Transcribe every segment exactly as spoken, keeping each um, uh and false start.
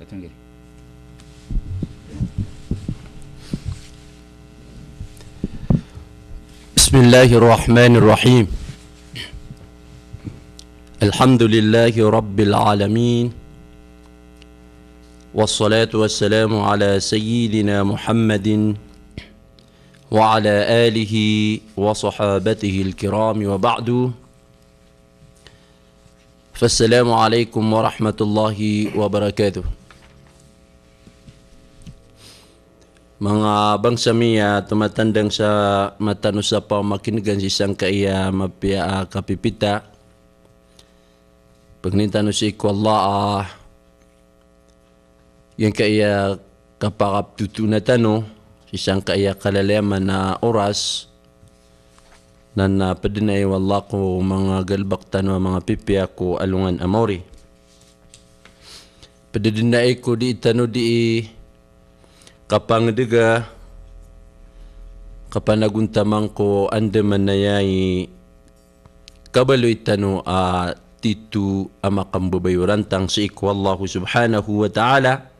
بسم الله الرحمن الرحيم. الحمد لله رب العالمين. والصلاة والسلام على سيدنا محمد وعلى آله وصحابته الكرام وبعد. Fassalamu alaikum warahmatullahi wabarakatuh. Manga bangsa mi a tomatandang sa matano sa pamakin'gan sii sangkaya mapiya a kapipita. Pangnin tano sii ko Allah a giyangkaya kapakaptotona tano sii sangkaya kalalayaman a oras, na na ped dn ai o Allah ko manga galbk tano a manga pipiya ko alongan a maori. Ped dn ai ko dii tano dii kapangdga, kapanagontaman ko andamanaya i kabaloy tano a tito a makambabayorantang sii ko Allahu subhanahu wa ta'ala.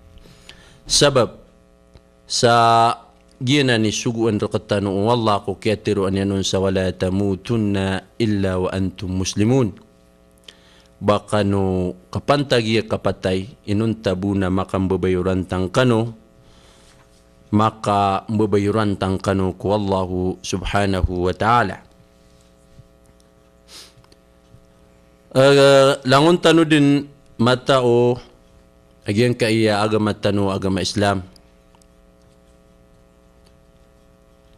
Sabap sa giyanan i sogoan rktano o Allah ko kiyatharoa niyan on sa, "Wala tamutunna illa wa antum muslimun." Ba kano kapantagi a kapatay inonta bo na makambabayorantang kano, makambabayorantang kano ko Allahu subhanahu wa ta'ala. Eh, langon tano dn matao a giyangkaya agama tano a agama Islam.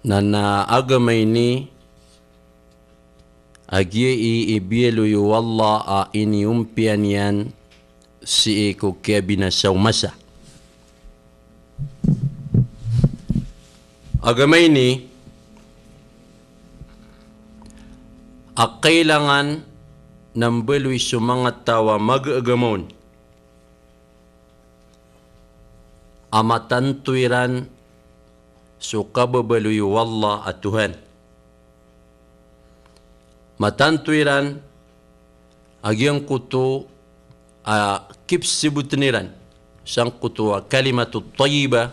Na na agama ini a giya i ibiyaloy o Allah a iniyompiya niyan sii ko kiyabinasa o masa. Agama ini a kailangan na mbaloy so manga taw a magagama on a matanto iran so kababaloy o Allah a Tuhan. Matanto iran a giyangkoto a kipsbotn iran sangkoto a kalimatut tayyibah,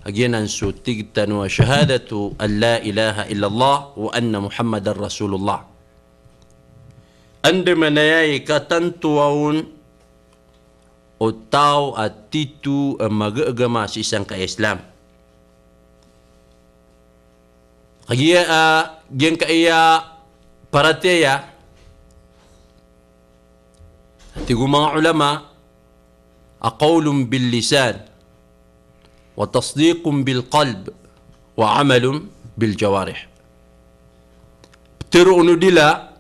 a giyanan so tig tano a shahadatu an la ilaha illallah wa anna Muhammadar Rasulullah. Andamanaya i katantoa on o taw a tito a magagama sii sangkaya Islam. Kagiya, ah, giyangkaya paratiyaya, tig o manga ulama, a qawlun bil lisan, wa tasdiqun bil qalb, wa amalun bil jawarih. Ptharoon o dila,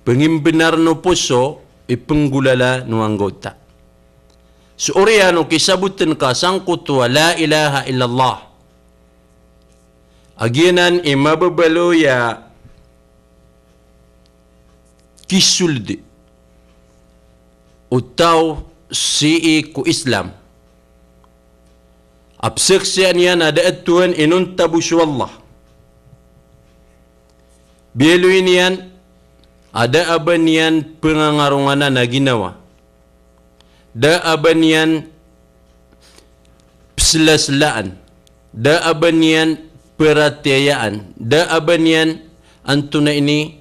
pngimbnar o poso, ipnggolalan o anggawta. So oriyan o kisabotn ka sangkoto a la ilaha illallah a giyanan i mababaloy a kisold o taw sii ko Islam a pzaksiyaan iyan a da a Tuhan inonta bo so Allah. Biyaloy niyan a da a ba niyan pngangaronganan a ginawa, da a ba niyan pslaslaan, da a ba niyan paratiyayaan, da a ba niyan antonaa ini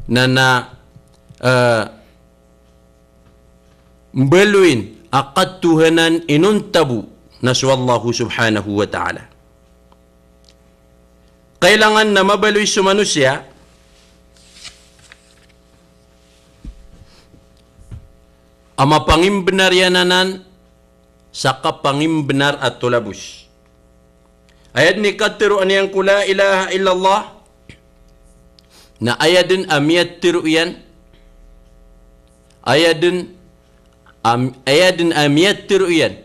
na na, eh, mbaloyin a katohanan inonta bo na so Allahu subhanahu wa ta'ala. Kailangan na mabaloy so manosiya a mapangimbnar iyan anan sa kapangimbnar a tolabos. Aya dn i katharoa niyan ko la ilaha illallah na aya dn a miyatharo iyan, aya dn a, aya dn a miyatharo iyan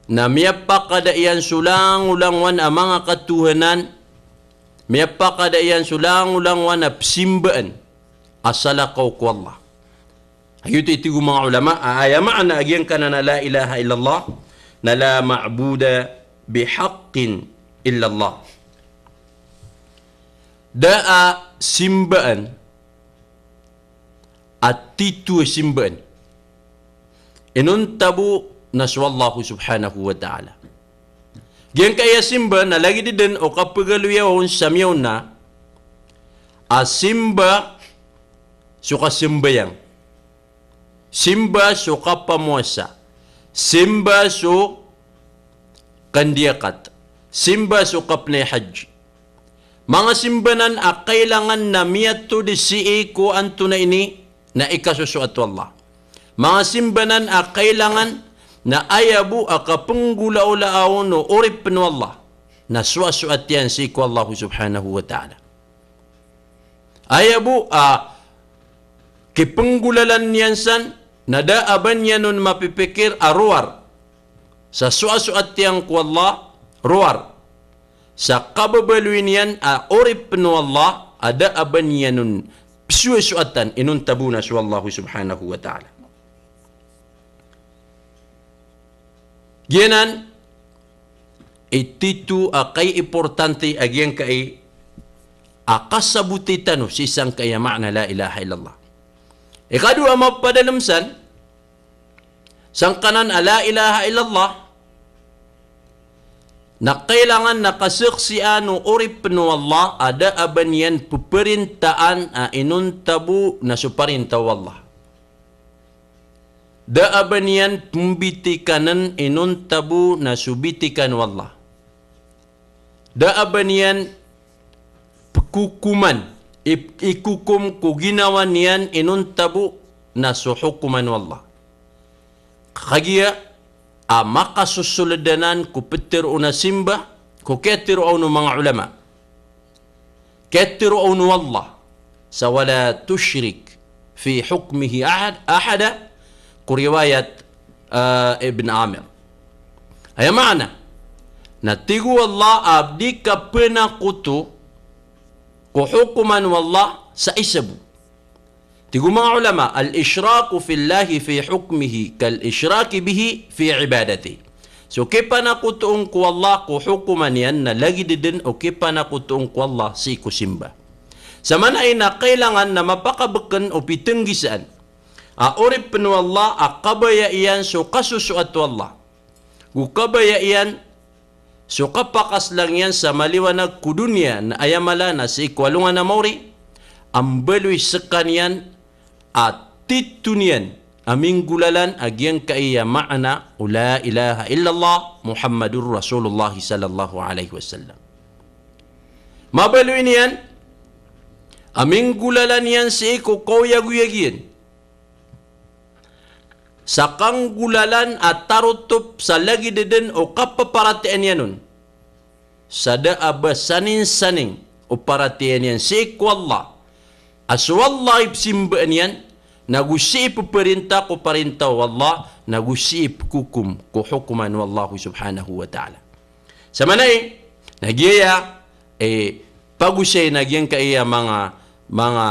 na miyapakada iyan so langolangowan a manga katohanan, miyapakada iyan so langolangowan a pzimbaan a salakaw ko Allah. Giyoto i tig o manga ulama a aya maana a giyangkanan a la ilaha illallah na la ma'buda bihaqqin illallah. Da a simbaan a tito a simbaan inonta bo na so Allah subhanahu wa ta'ala. Giyangkaya simba na lagid den o kapagaloya on sa miyaona a simba so kasambayang, simba so kapamowasa, simba so kandiyakat, simba so kapnay hajj. Manga simba nan a kailangan na miyatod sii ko antonaa ini na ikasosoat o Allah. Manga simba nan a kailangan na aya bo a kapenggolaolaan o oripen o Allah na soasoat iyan sii ko Allah subhanahu wa ta'ala. Aya bo a kipenggolalan iyan san na da a ba niyan on mapipikir a rowar sa soasoat iyan ko Allah, rowar sa kababaloy niyan a oripen o Allah a da a ba niyan on pesoasoatan inonta bo na so Allah subhanahu wa ta'ala. Giyanan i tito a kaiimportante a giyangkai a kasaboti tano sii sangkaya maana la ilaha illallah. Ikadowa a mapadalem san, sangkanan a la ilaha illallah na kailangan na kasaksian o oripen o Allah a da a ba niyan peparintaan a inonta bo na so parinta o Allah. Da a ba niyan pembitikanen inonta bo na so bitikan o Allah. Da a ba niyan pekokoman, i-, ikokom ko ginawa niyan inonta bo na so hokoman o Allah. Kagiya a makasosold anan ko petero on a simba, ko kiyatero on o manga ulama. Kiyatero on o Allah sa wala tushrik fi hukmihi ahad-, ahada, ko riwayat, ah, Ibn Amir. Aya maana, na tig o Allah a di ka penakoto ko hokoman o Allah sa isa bo. Tig o manga ulama, al-ishraku fillahi fi hukmihi kal-ishraki bihi fi ibadatihi. So kipanakotoon ko Allah ko hokoman iyan na lagid den o kipanakotoon ko Allah sii ko simba. Sa maana i na kailangan na mapakabeken o pitenggisaan a oripen o Allah a kabaya iyan so kasosoat o Allah, go kabaya iyan so kapakaslang iyan sa maliwanag ko doniya na aya mala na sii ko alongan a maori, a mbaloy sekaniyan a tito niyan a minggolalan a giyangkaya maana o la ilaha illallah Muhammadur Rasulullah sallallahu alaihi wasallam. Mabaloy niyan a minggolalan iyan sii ko kaoyagoyag iyan sa kanggolalan a tarotop sa lagid den o kapaparatiyaya niyan on. Sa da a ba saningsaning o paratiyaya niyan sii ko Allah a so Allah i pesimbaan iyan, nago sii peparinta ko parinta o Allah, nago sii pekokom ko hokoman o Allah subhanahu wa ta'ala. Sa maana i, na giyaya, eh, pagosay na giyangkaya manga, manga,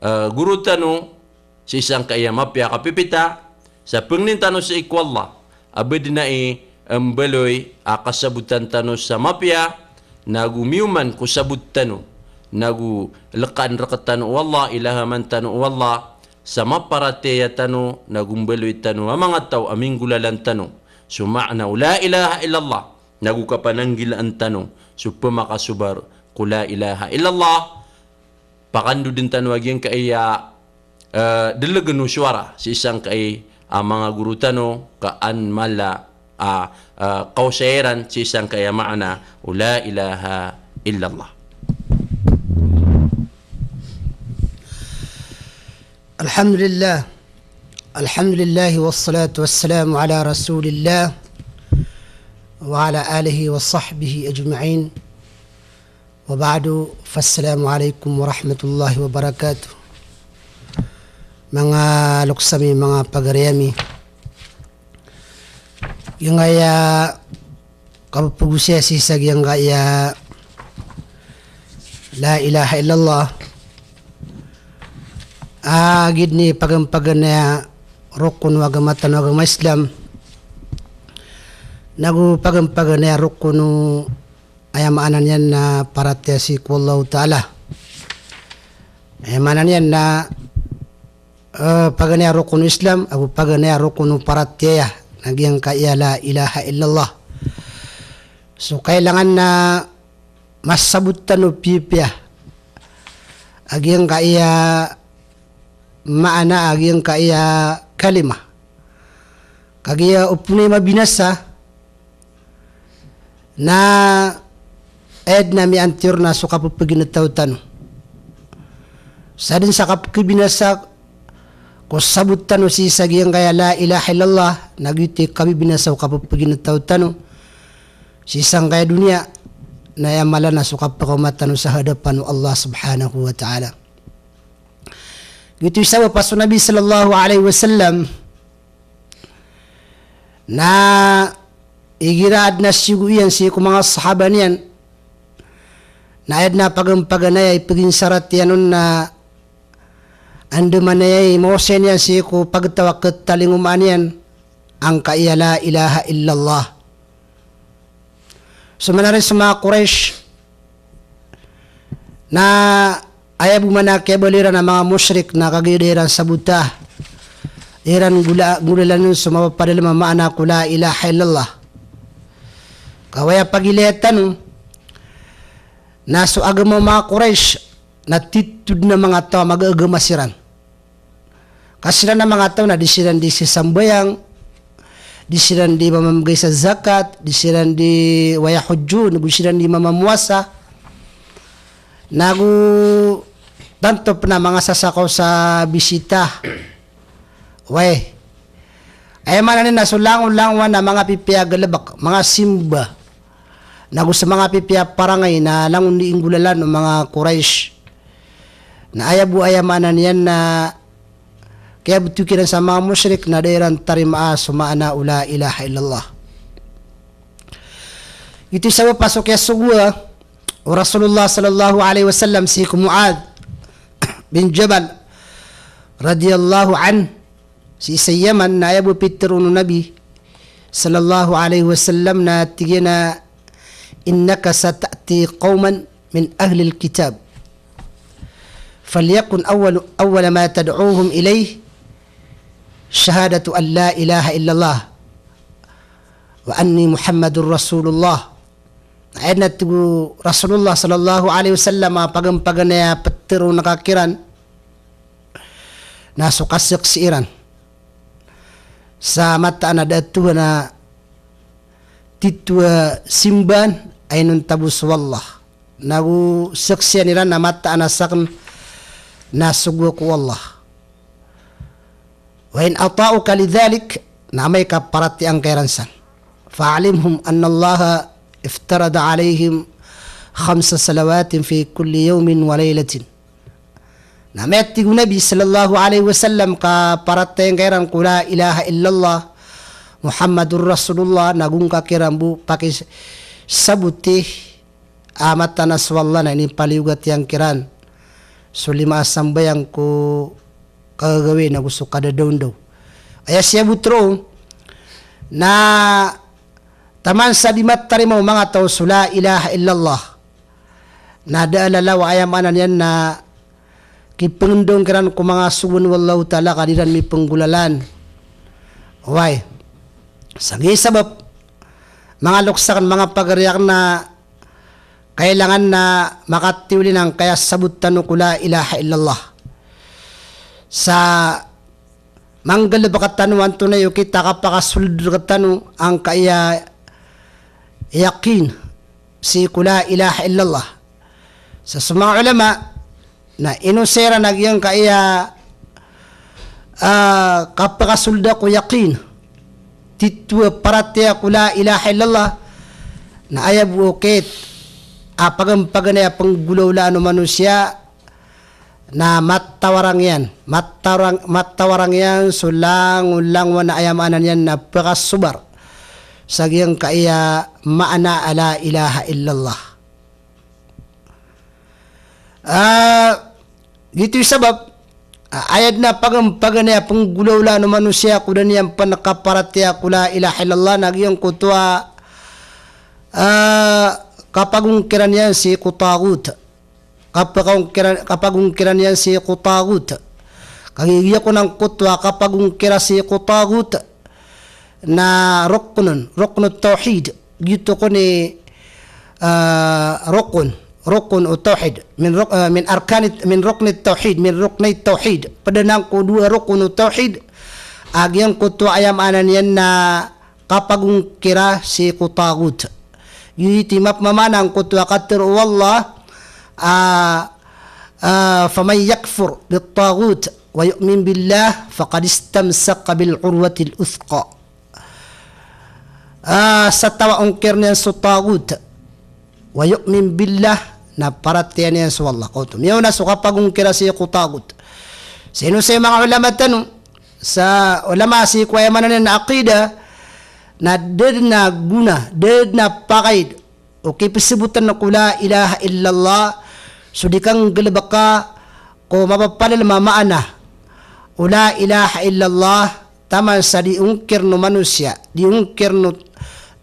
eh, goro tano, sii sangkaya mapiya a kapipita, sa pengnin tano sii ko Allah a ba den ai mbaloy a kasabotan tano sa mapiya, nago miyoman ko sabot tano, nago lekaan rektano o Allah, ilahaman tano o Allah, sa maparatiyaya tano, nago mbaloy tano a manga taw a minggolalan tano so maana o la ilaha illallah, nago kapananggilaan tano so pemakasobar ko la ilaha illallah. Pakandoden tano a giyangkaya, eh, delegen o sowara sii sangkai a manga goro tano ka an mala a, eh, kaosay iran sii sangkaya maana o la ilaha illallah. Alhamdulillah. Alhamdulillah wassalatu wassalamu ala Rasulillah wa ala alihi wa sahbihi ajma'in. Wa ba'du, fassalamu alaikum warahmatullahi wabarakatuh. Manga loks ami, manga pagari ami. Giyangkaya kapagosaya sii sa giyangkaya la ilaha illallah a giya den i paganpaganay a rokon o agama tano a agama Islam, nago paganpaganay a rokon o aya maana niyan na paratiyaya sii ko Allahu Ta'ala. Aya maana niyan na, eh, paganay a rokon o Islam, ago paganay a rokon o paratiyaya, na giyangkaya la ilaha illallah. So kailangan na masabot tano piyapiya a giyangkaya maana a giyangkaya kalima. Kagiya opama na mabinasa, na aya den a miyantiyor na so kapepeginetaw tano. Sa den sa kapekabinasa ko sabot tano sii sa giyangkaya la ilaha illallah, na giyoto i kabibinasa o kapepeginetaw tano sii sangkaya doniya, na aya mala na so kapekaoma tano sa hadapan o Allah subhanahu wa ta'ala. Giyoto i sabap a so Nabi sallallahu alaihi wasallam na igira aden a siyogo iyan sii ko manga sahaba niyan, na aya den a pagampaganay a ipeginsarat iyan on na andamanaya i maosay niyan sii ko pagtaw a ketalingomaan iyan angkaya la ilaha illallah. So manari so manga Quraysh na aya bo man a kiyabaloy iran a manga mushrik na kagiya da iran sabota, da iran gola-, golalan on so mapapadalem a maana ko la ilaha illallah. Ka aya pagilaya tano na so agama o manga Quraysh na titho den a manga taw a magagama siran. Ka siran a manga taw na di siran di sisambayang, di siran di mamamegay sa zakat, di siran di waya hujjun, di siran di mamamowasa. Nago tanto pen a manga sasakaw sa bisita. Wai. Aya maana niyan na so langolangowan a manga pipiya a galebek, manga simba. Nago so manga pipiya a parangay na langon di inggolalan o manga Quraysh. Na aya bo aya maana niyan na kiyabetowan iran sa manga mushrik na da iran tarimaa so maana o la ilaha illallah. Giyoto i sabap a so kiyasogoa o Rasulullah sallallahu alaihi wasallam sii ko Muadh bin Jabal radiyallahu anhu, sii sa Yaman, na aya bo pitero o Nabi sallallahu alaihi wasallam na tig iyan a, "Innaka sata'ti qawman min ahlil kitab. Falyakun awwal, awwala ma tad'uhum ilayh shahadatu an la ilaha illallah wa anni Muhammadur Rasulullah." Na aya den a tig o Rasulullah sallallahu alaihi wasallam a pagampaganay a petero on reka kiran na so kasaksi iran sa mataan a da a Tuhan a titho a simbaan a inonta bo so Allah. Nago saksian iran a mataan a saken na sogo ko Allah. Wa in ata'uka lidhalik, na amay ka paratiyayaan ka iran san, fa'alimhum annallaha iftarada alayhim khamsa salawatin fi kulli yawmin wa laylatin. Na amay, tig o Nabi sallallahu alaihi wasallam, ka paratiyayaan ka iran ko la ilaha illallah Muhammadur Rasulullah, na go ngka kiran bo pakisaboti a mataan a so Allah na inipaliyogat iyan kiran so lima a sambayang ko kagagawii nago so kadadawndaw. Aya siyabot roo na taman sa di matarima o manga taw so la ilaha illallah, na da a lalawa, aya maana niyan na kipengendong kiran ko manga sogoan o Allahu Ta'ala ka di iran mipenggolalan. Wai. Sa giya sabap, manga lokes aken, manga pagari aken, na kailangan na makatiyolin angkaya sabot tano ko la ilaha illallah. Sa manggalebek tano antonaa i okit a kapakasold rektano angkaya yaqin sii ko la ilaha illallah. Sa so manga ulama na inosay iran a giyangkaya, ah, kapakasold ko yaqin, titho a paratiyaya ko la ilaha illallah, na aya bo okit a pagampaganay a penggolawlaan o manosiya na matawarang iyan, matawarang, matawarang iyan so langolangowan a, aya maana niyan na pekasobar sa giyangkaya maana a la ilaha illallah. Ah, giyoto i sabap, ah, aya den a pagampaganay a penggolawlaan o manosiya ko da niyan pen kaparatiyaya ko la ilaha illallah na giyangkoto a, ah, kapagongkiran iyan sii ko taghut. Kapagongkiran, kapagongkiran iyan sii ko taghut. Kagiya kon angkoto a kapagongkira sii ko taghut na ruknun, ruknut tawhid. Giyoto kon i, ah, rukun, rukun o tawhid. Min ruk-, ah, min arkanit, min ruknit tawhid, min ruknit tawhid. Pd anan ko dowa rukun o tawhid. A giyangkoto a aya maana niyan na kapagongkira sii ko taghut. Giyoto i mapmamaana angkoto a katharo o Allah, ah, ah, "Faman yakfur bit-taghut wa yu'min billah faqad istamsaka bil-urwatil wuthqa." Ah, sa taw a ongkirn iyan so taghut, wa yu'min billah, na paratiyayaan iyan so Allah. Kaoto. Miyaona so kapagongkira sii ko taghut. Sii no sa manga ulama tano, sa ulama sii ko aya maana niyan na aqidah, na da dn a gona, da dn a pakaid o kipsbotn ko la ilaha illallah, so di kanggalbka ko mapapalal a maana o la ilaha illallah, taman sa di ongkirn o manosiya, di ongkirn o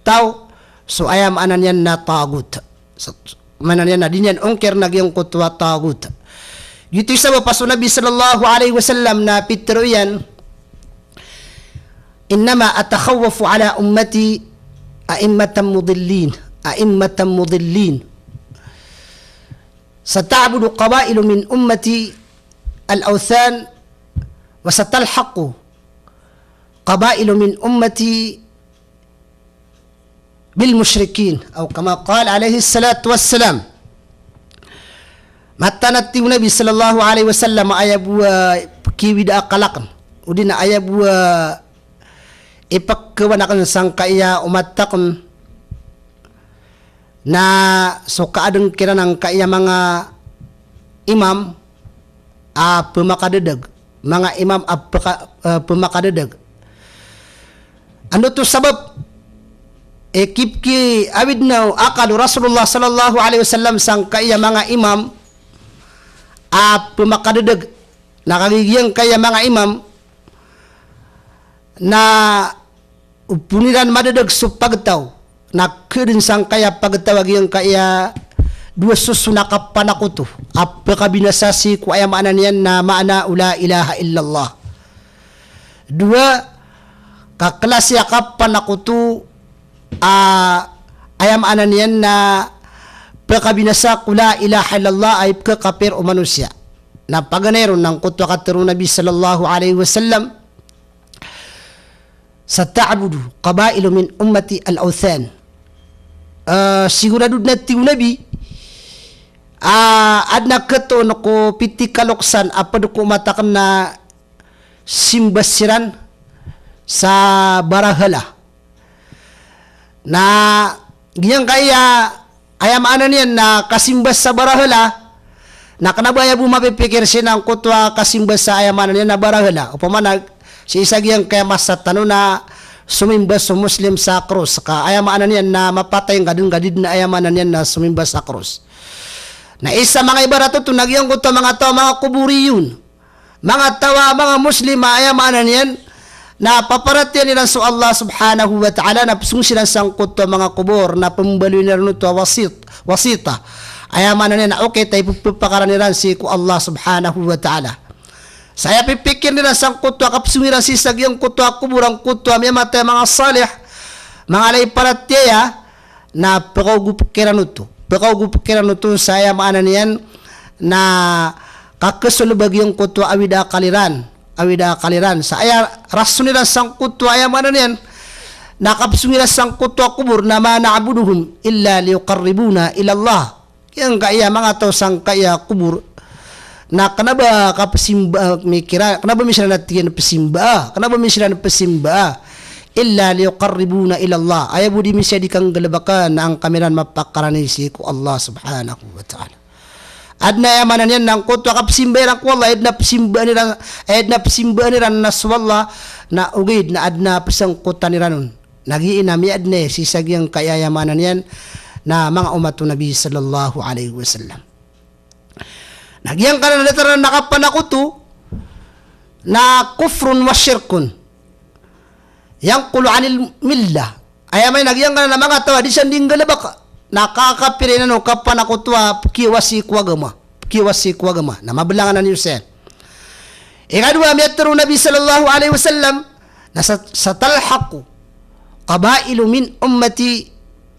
taw, so aya maana niyan na taghut. So, maana niyan na di niyan ongkirn a giyangkoto a taghut. Giyoto i sabap a so Nabi sallallahu alaihi wasallam na pitharo iyan, "Innama atakhawwafu ala ummati a'immatan mudillin, a'immatan mudillin. Sata'budu qabailu min ummati al-awthan, wa satalhaqu qabailu min ummati bil mushrikin," aw kama qala alaihi salatu wassalam. Mataan a tig o Nabi sallallahu alaihi wasallam, aya bo a pkhiwid a akal akn, odi na aya bo a ipkhawan akn sangkaya omat akn, na so kaadn kiran angkaya manga imam a pmakadadag, manga imam a pka-, eh, pmakadadag. Anda oto sabap, eh, kipkhiawid na o akal o Rasulullah sallallahu alaihi wasallam sangkaya manga imam a pmakadadag, na kagiya giyangkaya manga imam na o pn iran madadag so pagtaw, na kdn sangkaya pagtaw a giyangkaya dowa soson a kapanakoto a pkabinasa sii ko aya maana niyan na maana o la ilaha illallah. Dowa ka klasi a kapanakoto a aya maana niyan na pkabinasa ko la ilaha illallah a ipkhakapir o manosiya. Na paganay ron na angkoto a katharo o Nabi sallallahu alaihi wasallam, "Sata'budu qabailu min ummati al-awthan." Eh, sigurado dn a tig o Nabi, ah, adn a khatoon ko pitikaloksan a pd ko omat akn na simba siran sa barahala. Na giyangkaya, aya maana niyan na kasimba sa barahala, na kna ba aya bo mapipikir sii na angkoto a kasimba sa, aya maana niyan na, barahala. Opama na sii sa giyangkaya masa tano na somimba so Muslim sa kros, ka aya maana niyan na mapatay ngka dn ka di dn, aya maana niyan na, somimba sa kros. Na isa manga ibarat oto na giyangkoto a manga taw a manga kuburiyun. Manga taw a manga Muslim a aya maana niyan na paparatiyayaan iran so Allah subhanahu wa ta'ala, na psong siran sangkoto a manga kobor, na pmbaloyin iran oto a wasit, wasita. Aya maana niyan na okit a ipphapakaran iran sii ko Allah subhanahu wa ta'ala. Sa aya pipikirn iran sangkoto a kapsong iran sii sa giyangkoto a kobor angkoto a miyamatay a manga salih, manga ala i paratiyaya, na pkaogop kiran oto. Pkaogop kiran oto sa aya maana niyan na kakhasolb a giyangkoto a awid a akal iran, awid a akal iran. Sa aya rason iran sangkoto a, aya maana niyan na kapsong iran sangkoto a kobor na, "Ma na'buduhum illa liyuqarribuna ila Allah." Giyangkaya manga taw sangkaya kobor na kna ba kapsimba, mikira, kna ba mi siran a tig iyan psimba, kna ba mi siran psimba, illa liyuqarribuna ila Allah. Aya bo di mi siran di kanggalbka na angkami ran mapakarani sii ko Allah subhanahu wa ta'ala. Adn a, aya maana niyan na angkoto a kapsimba iran ko Allah, adn a psimba iran, adn a psimba iran na so Allah, na ogaid na adn a psangkotan iran on. Na giya na miyadn sii sa giyangkaya, aya maana niyan na, manga omat o Nabi sallallahu alaihi wasallam. Na giyangkanan a datar a kapanakoto na kufrun wa shirkun yanqulu anil millah. Aya maana na giyangkanan a manga taw a di san di nggalbk na kakapir iran o kapanakoto a pkhiyawa sii ko agama, pkhiyawa sii ko agama. Na mablangan a niyo saya. Ikadowa, miyatharo o Nabi sallallahu alaihi wasallam na sa-, satalhaqu qabailu min ummati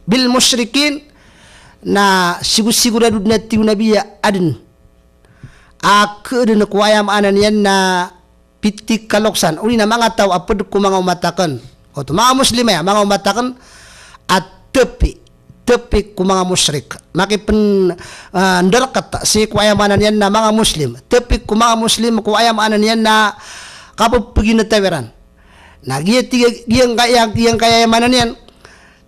bil mushrikin, na sigo-sigorado dn a tig o Nabi a adn a khaadn ko aya maana niyan na pitharo a loksan, odi na manga taw a pd ko manga omat akn. Oto manga Muslim aya, manga omat akn a tapi, tapi ko manga mushrik. Makipn, ah, ndarkat sii ko aya maana niyan na manga Muslim. Tapi ko manga Muslim ko aya maana niyan na kapphagina tawiran. Na giya tig a, giyangkaya, giyangkaya aya maana niyan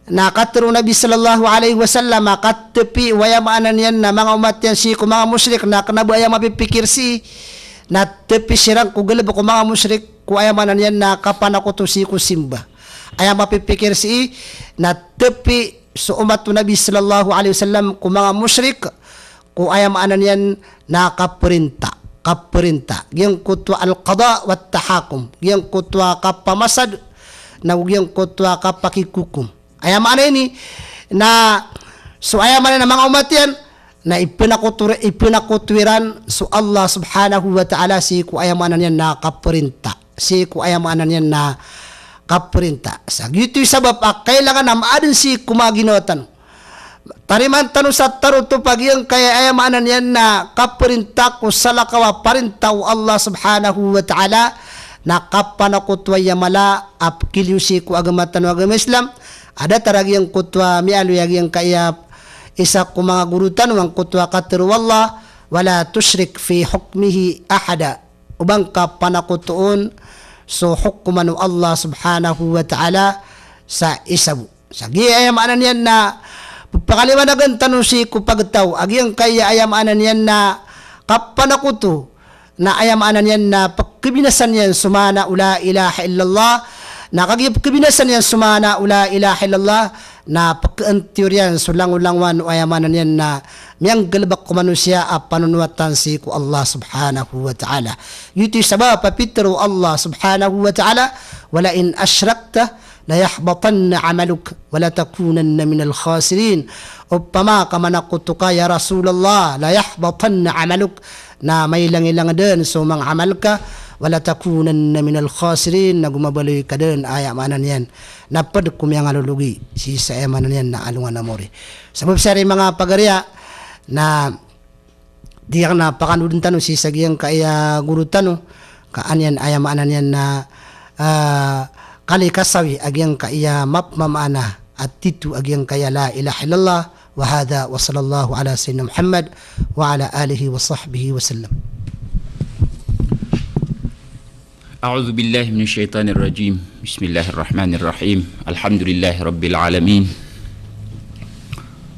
na katharo o Nabi sallallahu alaihi wasallam a katapi o aya maana niyan na manga omat iyan sii ko manga mushrik, na kna ba aya mapipikir sii na tapi siran ko galbk o manga mushrik ko aya maana niyan na kapanakoto sii ko simba. Aya mapipikir sii na tapi so omat o Nabi sallallahu alaihi wasallam ko manga mushrik ko aya maana niyan na kaprinta, kaprinta. Giyangkoto a al-qada wa tahakum. Giyangkoto a kapamasad, na giyangkoto a kapakikokom. Aya maana ini, na so aya maana na manga omat iyan, na ipnakoto, ipnakoto iran so Allah subhanahu wa ta'ala sii ko aya maana niyan na kaprinta. Sii ko aya maana niyan na kaprinta. Sa giyoto i sabap a kailangan a maadn sii ko manga ginawa tano. Tarimaan tano sa tarotop a giyangkaya aya maana niyan na kaprinta ko salakaw a parinta o Allah subhanahu wa ta'ala, na kapanakoto aya mala a pkhiliyo sii ko agama tano a agama Islam. A datar a giyangkoto a miyaaloy a giyangkaya isa ko manga goro tano angkoto a katharo o Allah, "Wala tushrik fi hukmihi ahada." O ba ngka panakotoon so hokoman o Allah subhanahu wa ta'ala sa isa bo. Sa giya aya maana niyan na pphakaliwanagan tano sii ko pagtaw a giyangkaya aya maana niyan na kapanakoto, na aya maana niyan na pkhabinasa niyan so maana o la ilaha illallah, na kagiya pkhabinasa niyan so maana o la ilaha illallah, na pkhaantiyor iyan so langolangowan o aya maana niyan na miyanggalbk ko manosiya a panonowatan sii ko Allah subhanahu wa ta'ala. Giyoto i sabap a pitharo o Allah subhanahu wa ta'ala, "Wa la in ashrakta la yahbatanna amaluk, wa la takunanna minal khasirin." Opama ka manakoto ka, ya Rasulullah, la yahbatanna amaluk, na mailangilang dn so manga amal ka, wa la takunanna minal khasirin, na go mabaloy ka dn, aya maana niyan na pd ko miyangalologi sii sa aya maana niyan na alongan a mori. Sabap sa ari manga pagariya na di akn a pakanodn tano sii sa giyangkaya goro tano, ka an iyan aya maana niyan na, ah, kalikasawi a giyangkaya mapmamaana a titho a giyangkaya la ilaha illallah. Wa hadha wa sallallahu ala sayyidina Muhammad wa ala alihi wa sahbihi wa sallam. أعوذ بالله من الشيطان الرجيم. بسم الله الرحمن الرحيم. الحمد لله رب العالمين.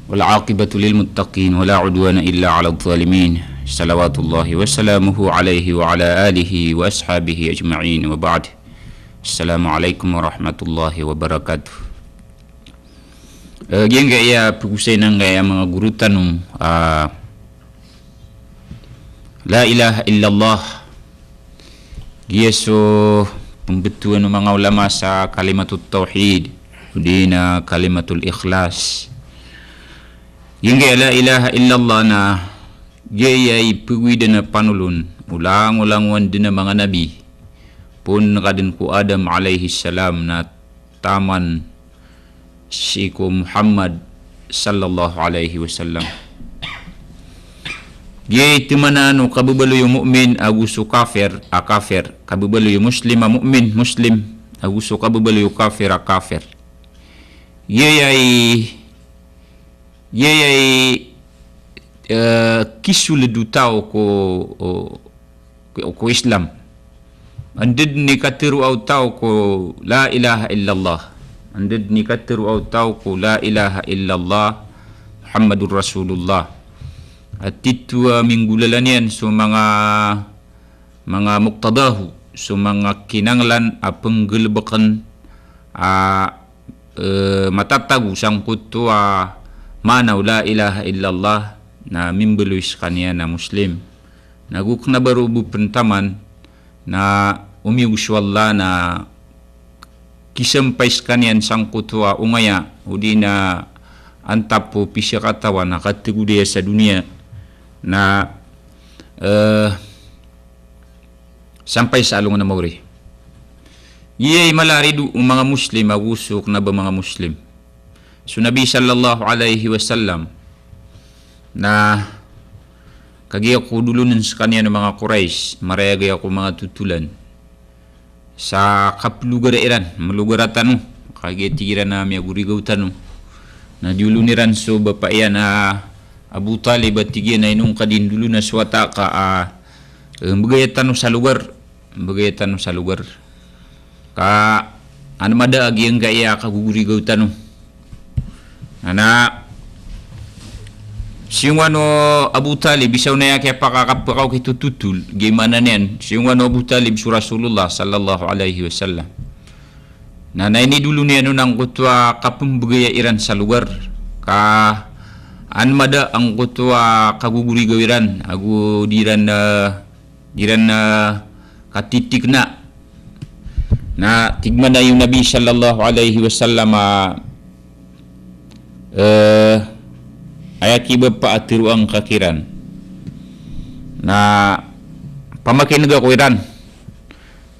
والعاقبة للمتقين ولا عدوان إلا على الظالمين. صلوات الله وسلامه عليه وعلى آله وأصحابه أجمعين وبعد. السلام عليكم ورحمة الله وبركاته. Eh, giyangkaya pgosayn angkaya manga goro tano, ah, la ilaha illallah. Giya so pmbtowan o manga ulama sa kalimatut tawhid, odi na kalimatul ikhlas. Giyangkaya la ilaha illallah na giyaya i pgowidan a panolon o langolangowan dn a manga nabi. Poon ka dn ko Adam alayhis salam na taman sii ko Muhammad sallallahu alayhi wasallam. Giyai tmanan o kababaloy o mu'min ago so kafir a kafir, kababaloy o muslim a mu'min, muslim, ago so kababaloy o kafir a kafir. Giyai, giyai, eh, kisold o taw ko, o, ko, ko Islam. Anda dn i katharoa o taw ko la ilaha illallah. Anda dn i katharoa o taw ko la ilaha illallah Muhammadur Rasulullah. A titho a minggolalan iyan so manga, manga muqtadahu, so manga kinanglan a pnggalbkn a, eh, matatago sangkoto a maana o la ilaha illallah na mimbaloy skaniyan a Muslim. Na go kna ba roo bo pn taman na omiyogo so Allah na kisampay skaniyan sangkoto a ongaya, odi na antap o pisakatawan a kategoda sa doniya na, eh, sampay sa alongan a maori. Iyai mala a rido o manga Muslim ago so kna ba manga Muslim. So Nabi sallallahu alaihi wasallam na kagiya ko dolonen skaniyan o manga Quraysh, marayag aya ko manga totolan sa kaplogar iran, mlogar tano. Kagiya tig iran a miyagorigaw tano. Na diyolon iran so bapa iyan a Abu Talib a tig iyan a ino ngka di ndolona so wata ka a, eh, mbgaya tano sa logar. Mbgaya tano sa logar. Ka an mada a giyangkaya kagogorigaw tano. Na, na siyongan o Abu Talib, isa on a aya kiyapakakapakaw kito totol, giya maana niyan, siyongan o Abu Talib so Rasulullah sallallahu alaihi wasallam. Na, na inidolon iyan on angkoto a kapmbgaya iran sa logar. Ka an mada angkoto a kagogorigaw iran, ago di iran, eh, di iran, eh, katitikna. Na tig mambo o Nabi sallallahu alaihi wasallam a, eh, aya ki bapa a tharoa ngka kiran. Na pamakin'ga ko iran.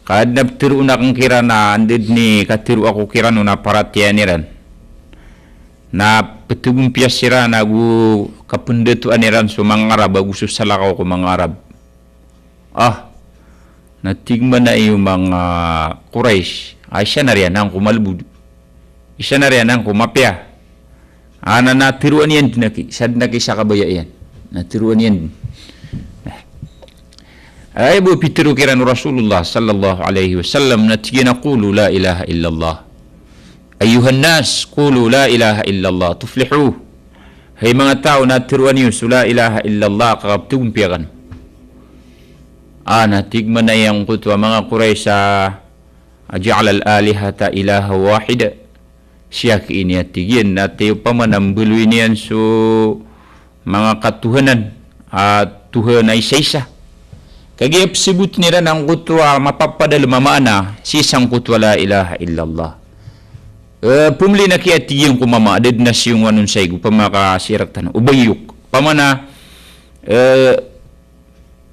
Ka adn a ptharoon akn kiran a anda dn i katharo ako kiran on a paratiyayaan iran. Na pthagompiya siran ago kapndatoan iran so manga Arab ago so salakaw ko manga Arab. Ah, na tig mambo o manga Quraysh, ah, isa na riyan angko malbod. Isa na riyan angko mapiya. Ah, na, na tharoa niyan dn aki, sa dn aki sa kabaya iyan. Na tharoa niyan dn. Aya bo pitharo kiran o Rasulullah sallallahu alaihi wasallam na tig iyan a, "Qulu la ilaha illallah. Ayyuhan nas, qulu la ilaha illallah tuflihu." Hay manga taw, na tharoa niyo so la ilaha illallah, ka kapthagompiya kano. Ah, na tig mambo angkoto a manga Quraysh a, "Aja'ala al-alihata ilahan wahida." Sii aki ini a tig iyan, na tig opama na mbaloy niyan so manga katohanan a tohan a isaisa. Kagiya pzabotn iran angkoto a mapapadalm a maana sii sangkoto a la ilaha illallah. Eh, pmliin aki a tig iyan ko mama, da dn a siyongan on sa ig opama ka sii rktano. Ubayyuk. Opama na, eh,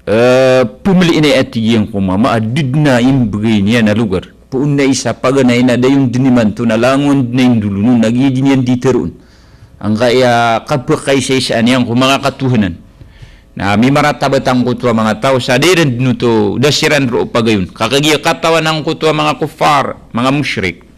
eh, pmliin a tig iyan ko mama a da dn a imbgay niyan a logar. Poon na isa paganay na da iyan dn imanto na langon dn a indolon on na giya di niyan di tharoon. Angkaya kapkaisaisaan iyan ko manga katohanan. Na mimaratabat angkoto a manga taw sa da iran dn oto, da siran roo pagayon. Ka kagiya katawan angkoto a manga kuffar, manga mushrik.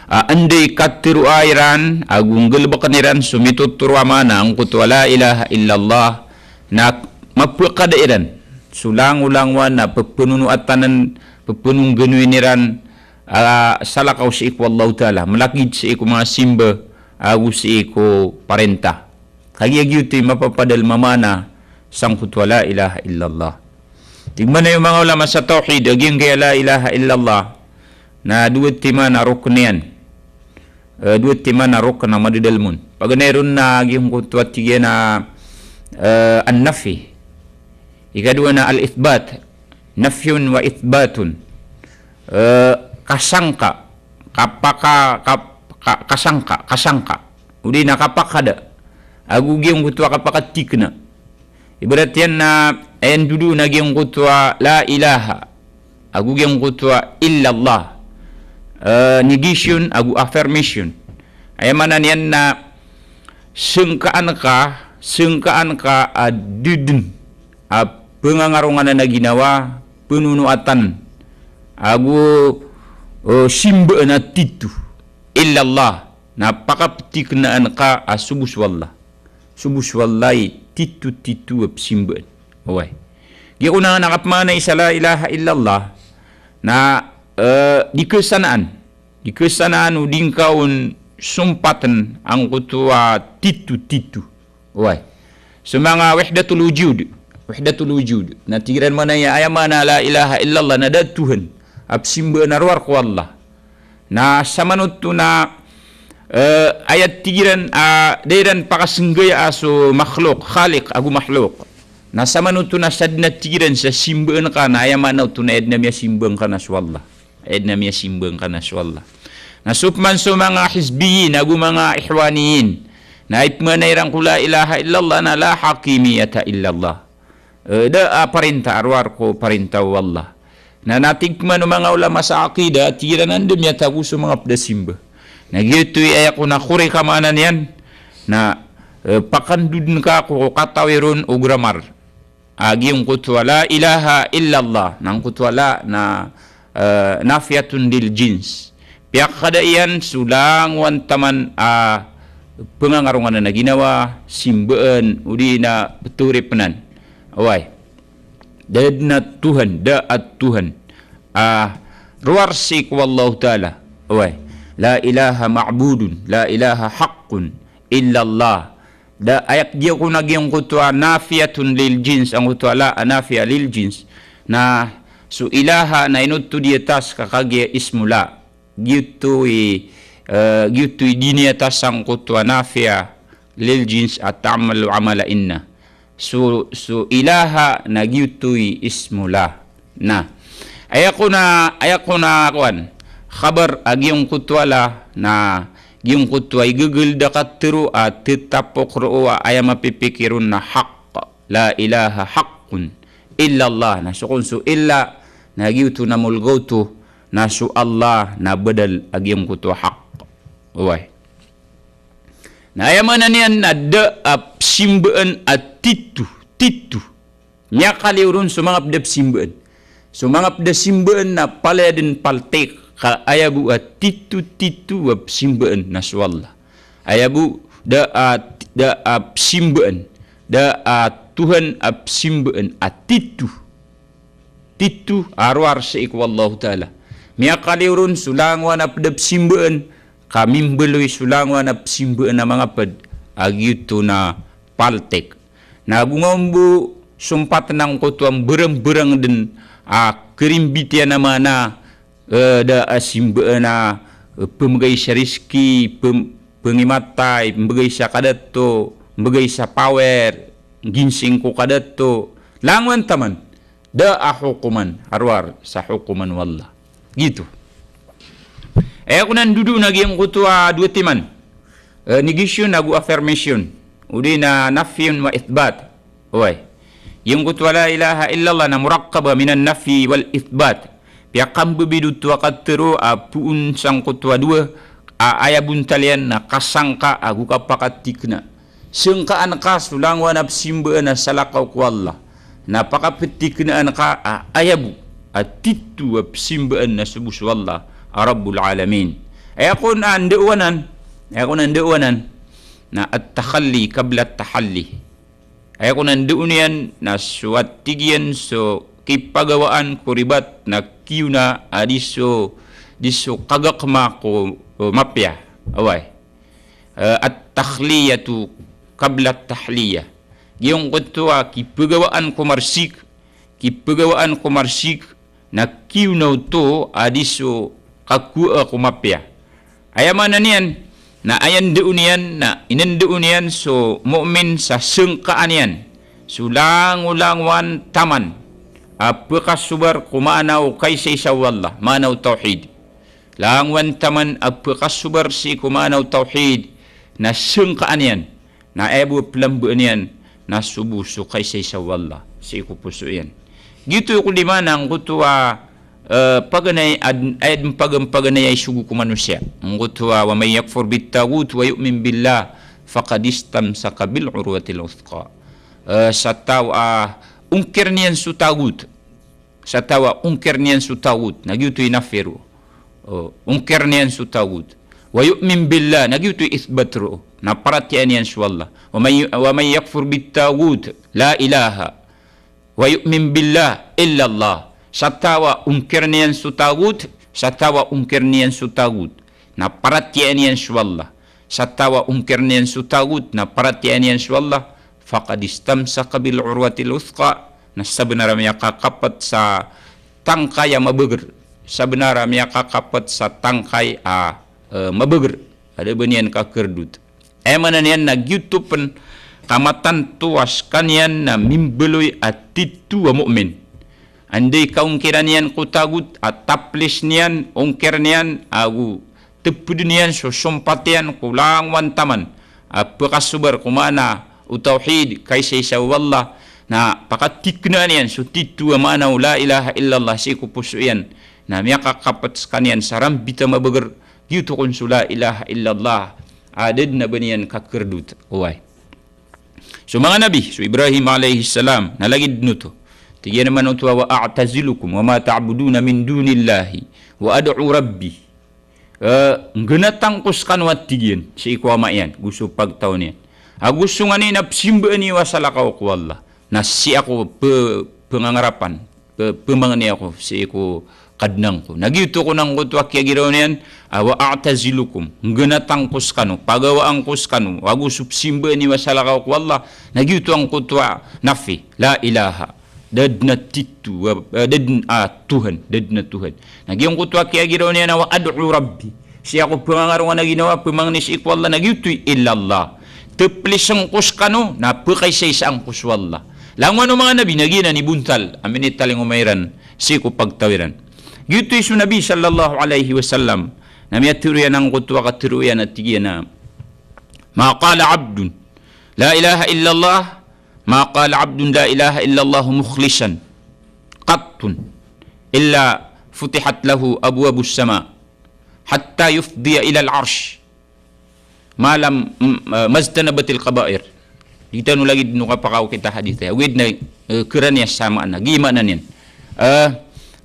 Ah, anda i katharoa iran, ago nggalbkn iran so mitotoro a maana angkoto a la ilaha illallah, na mapkada iran so langolangowan a ppnonoatanan, ppnongganoyin iran, ah, salakaw sii ko Allahu Ta'ala, mlakid sii ko manga simba, ago sii ko parinta. Kagiya giyoto i mapapadalm a maana sangkoto a la ilaha illallah. Tig mambo o manga ulama sa tawhid, a giyangkaya la ilaha illallah na dowa timan a rokn iyan. Eh, dowa timan a rokn a madadalm on. Paganay ron na giyangkoto a tig iyan a, eh, an-nafi. Ikadowa na al-ithbat. Nafyun wa ithbatun. Eh, kasangka, kapaka-, kap-, ka-, kasangka, kasangka. O di na kapakada. Ago giyangkoto a kapakatikna. Ibarat iyan na, aya ndodon a giyangkoto a la ilaha. Ago giyangkoto a illallah. Eh, negation, ago affirmation. Aya maana niyan na sangkaan ka, sangkaan ka a da dn a pngangaronganan a ginawa, pnonoatan, ago, o, simbaan a titho. Illallah, na pakaptiknaan ka a so bo so Allah. So bo so Allah i titho-titho a psimbaan. Oway. Giya ko na, na kapmaana i sa la ilaha illallah, na, eh, di kasanaan. Di kasanaan o di ngka on sompatn angkoto a titho-titho. Oway. So manga wahdatul wujud. Wahdatul wujud. Na tig iran maana iyan, aya maana la ilaha illallah na da a tohan a psimbaan a rowar ko Allah. Na samanoto na, eh, aya tig iran, ah, da iran pakasnggaya a so makhluq, khaliq ago makhluq. Na samanoto na sadn a tig iran sa simbaan ka na aya maana oto na aya dn a miyasimbaa ngka na so Allah. Aya dn a miyasimbaa ngka na so Allah. Na so pman so manga hizbiyyin ago manga ikhwaniyyin na ipmaana iran ko la ilaha illallah na la hakimiyyata illallah. eh, da a parinta a rowar ko parinta o Allah. Na, na tig man o manga ulama sa aqidah, tig iran a anda miyatago so manga pd a simba. Na giyoto i aya ko na kori ka maana niyan, na, eh, pakandodn ka ko katawi ron o grammar a giyangkoto a la ilaha illallah, na angkoto a la na, eh, nafiyatun lil jins. Piyakada iyan so langowan taman a pngangarongan a ginawa, simbaan, odi na ptoripnan. Oway. Da dn a Tuhan, da a Tuhan a rowar sii ko Allahu Ta'ala. Oway. La ilaha ma'budun, la ilaha haqqun illallah. Da aya giya ko na giyangkoto a nafiyatun lil jins, angkoto a la a nafiya lil jins. Na so ilaha na inoto di atas ka kagiya ismu la. Giyoto i, eh, giyoto i di niyan atas angkoto a nafiya lil jins a ta'malu amala inna. So, so ilaha na giyoto i ismu la. Na aya ko na, aya ko na kowan, khabar a giyangkoto a la, na giyangkoto a igagl da katharo a tetapok roo a aya mapipikir on na haqq. La ilaha haqqun illallah. Na so kon so illa, na giyoto na molgoto, na so Allah na badal a giyangkoto a haqq. Oway. Na aya maana niyan na da a simbaan a titho, titho. Miyakaliyo ron so manga pd a simbaan. So manga pd a simbaan na palaya dn paltik ka aya bo a titho, titho a simbaan na so Allah. Aya bo da a, da a simbaan, da a Tuhan a simbaan a titho. Titho a rowar sii ko Allahu Ta'ala. Miyakaliyo ron so langowan a pd a simbaan, ka mimbaloy so langowan a simbaan a manga pd a giyoto na paltik. Na ago nga on bo sompatan angkoto a mbarangbarang dn a karimbit iyan a maana, eh, da a simbaan a, eh, pmbgay sa rizki, pm-, pngimatay, mbgay sa kadato, mbgay sa power, ginsing ko kadato. Langowan taman. Da a hokoman a rowar sa hokoman o Allah. Giyoto. Aya ko na ndodoon a giyangkoto a dowa timan. Eh, negation ago affirmation. Odi na nafyun wa ithbat. Oway. Giyangkoto a la ilaha illallah na murakkaba minan nafyi wal ithbat. Piyakambbid oto a katharo a poon sangkoto a dowa a aya bontal iyan na kasangka ago kapakatikna. Sangkaan ka so langowan a psimbaan a salakaw ko Allah. Na pakaptiknaan ka a aya bo a titho a psimbaan na so bo so Allah a Rabbul Alamin. Aya kon a ndao anan, aya kon a ndao anan na at-takhalli qabla at-tahalli. Aya kon a ndao niyan na so a tig iyan so kipagawaan ko ribat na kiona a di so, di so kagakma ko, o, mapiya. Oway. Eh, at-takhliyatu qabla at-tahliyah. Giyangkoto a kipagawaan ko marsik, kipagawaan ko marsik, na kiona oto a di so kakowa ko mapiya. Aya maana niyan, na aya ndao niyan, na inandao niyan so mu'min sa sangkaan iyan so langolangowan taman a pkasobar ko maana o kaisaisa o Allah, maana o tawhid. Langowan taman a pkasobar sii ko maana o tawhid, na sangkaan iyan, na aya bo a plambaan iyan, na so bo so kaisaisa o Allah sii ko poso iyan. Giyoto i ko di maana angkoto a, eh, paganay ad-, aya dn pagan-, paganay a isogo ko manosiya. Angkoto a, "Wa man yakfur bit-taghut wa yu'min billah faqad istamsaka bil urwatil wuthqa." Eh, sa taw a ongkir iyan so taghut. Sa taw a ongkir iyan so taghut, na giyoto i nafi ro. O, ongkir iyan so taghut. Wa yu'min billah, na giyoto i ithbat ro. Na paratiyayaan iyan so Allah. Wa man yu-, wa man yakfur bit-taghut, la ilaha. Wa yu'min billah, illa Allah. Sa taw a ongkir iyan so taghut, sa taw a ongkir iyan so taghut. Na paratiyayaan iyan so Allah. Sa taw a ongkir iyan so taghut, na paratiyayaan iyan so Allah. Faqad istamsaka bil urwatil wuthqa, na sabnar a miyakakapt sa tangkay a mabagr. Sabnar a miyakakapt sa tangkay a, eh, mabagr. A da ba niyan kakrdot. Aya maana niyan na giyoto pn ka matanto a skaniyan na mimbaloy a titho a mu'min. Anda i kaongkiran iyan ko taghut a taplis iyan, ongkir iyan, ago tpdn iyan so sompat iyan ko langowan taman a pkasobar ko maana o tawhid, kaisaisa o Allah, Na pakatiknaan iyan so titho a maana o la ilaha illallah sii ko poso iyan, na miyakakapt skaniyan sa rambit a mabeger, giyoto kon so la ilaha illallah a da den a ba niyan kakerdot. Oway. So manga nabi, so Ibrahim alayhis salam, na lagid den oto. Tig iyan man oto a, "Wa a'tazilukum wa ma ta'buduna min dunillahi wa ad'u Rabbi." Eh, nggenatan ko skano a tig iyan, sii ko ama iyan, go so pagtaw niyan. Ago so nganin a pesimbaan iyo a salakaw ko Allah. Na sii ako pe-, pengangarapan, pe-, pemangni ako sii ko Kadnan ko. Na giyoto kon angkoto a kiyagiraw niyan, a, "Wa a'tazilukum." Nggenatan ko skano, pagawaan ko skano, ago so pesimbaan iyo a salakaw ko Allah. Na giyoto angkoto a nafi, la ilaha. Da den a titho, eh, da den a Tuhan, da den a Tuhan. Na giyangkoto a kiyagiraw niyan a wa ad'u Rabbi. Sii ako pengangarongan a ginawa, pemangni sii ko Allah, na giyoto i illallah. Teplisen ko skano, na pekaisaisaan ko so Allah. Langon o manga nabi, na giyanan i bontal a minitalingoma iran sii ko pagtaw iran. Giyoto i so Nabi sallallahu alayhi wasallam, na miyatero iyan angkoto a katero iyan a tig iyan a, "Ma qala abdun la ilaha illallah, ma qala abdun la ilaha illallah mukhlisan qattun illa futihat lahu abwabus sama hatta yufdiya ilal arsh ma lam, mm, eh, majtanabatil kaba'ir." Di tano lagid o kapakaokit a hadith, eh, oway na, eh, keraniya sa maana, giya maana niyan. Eh,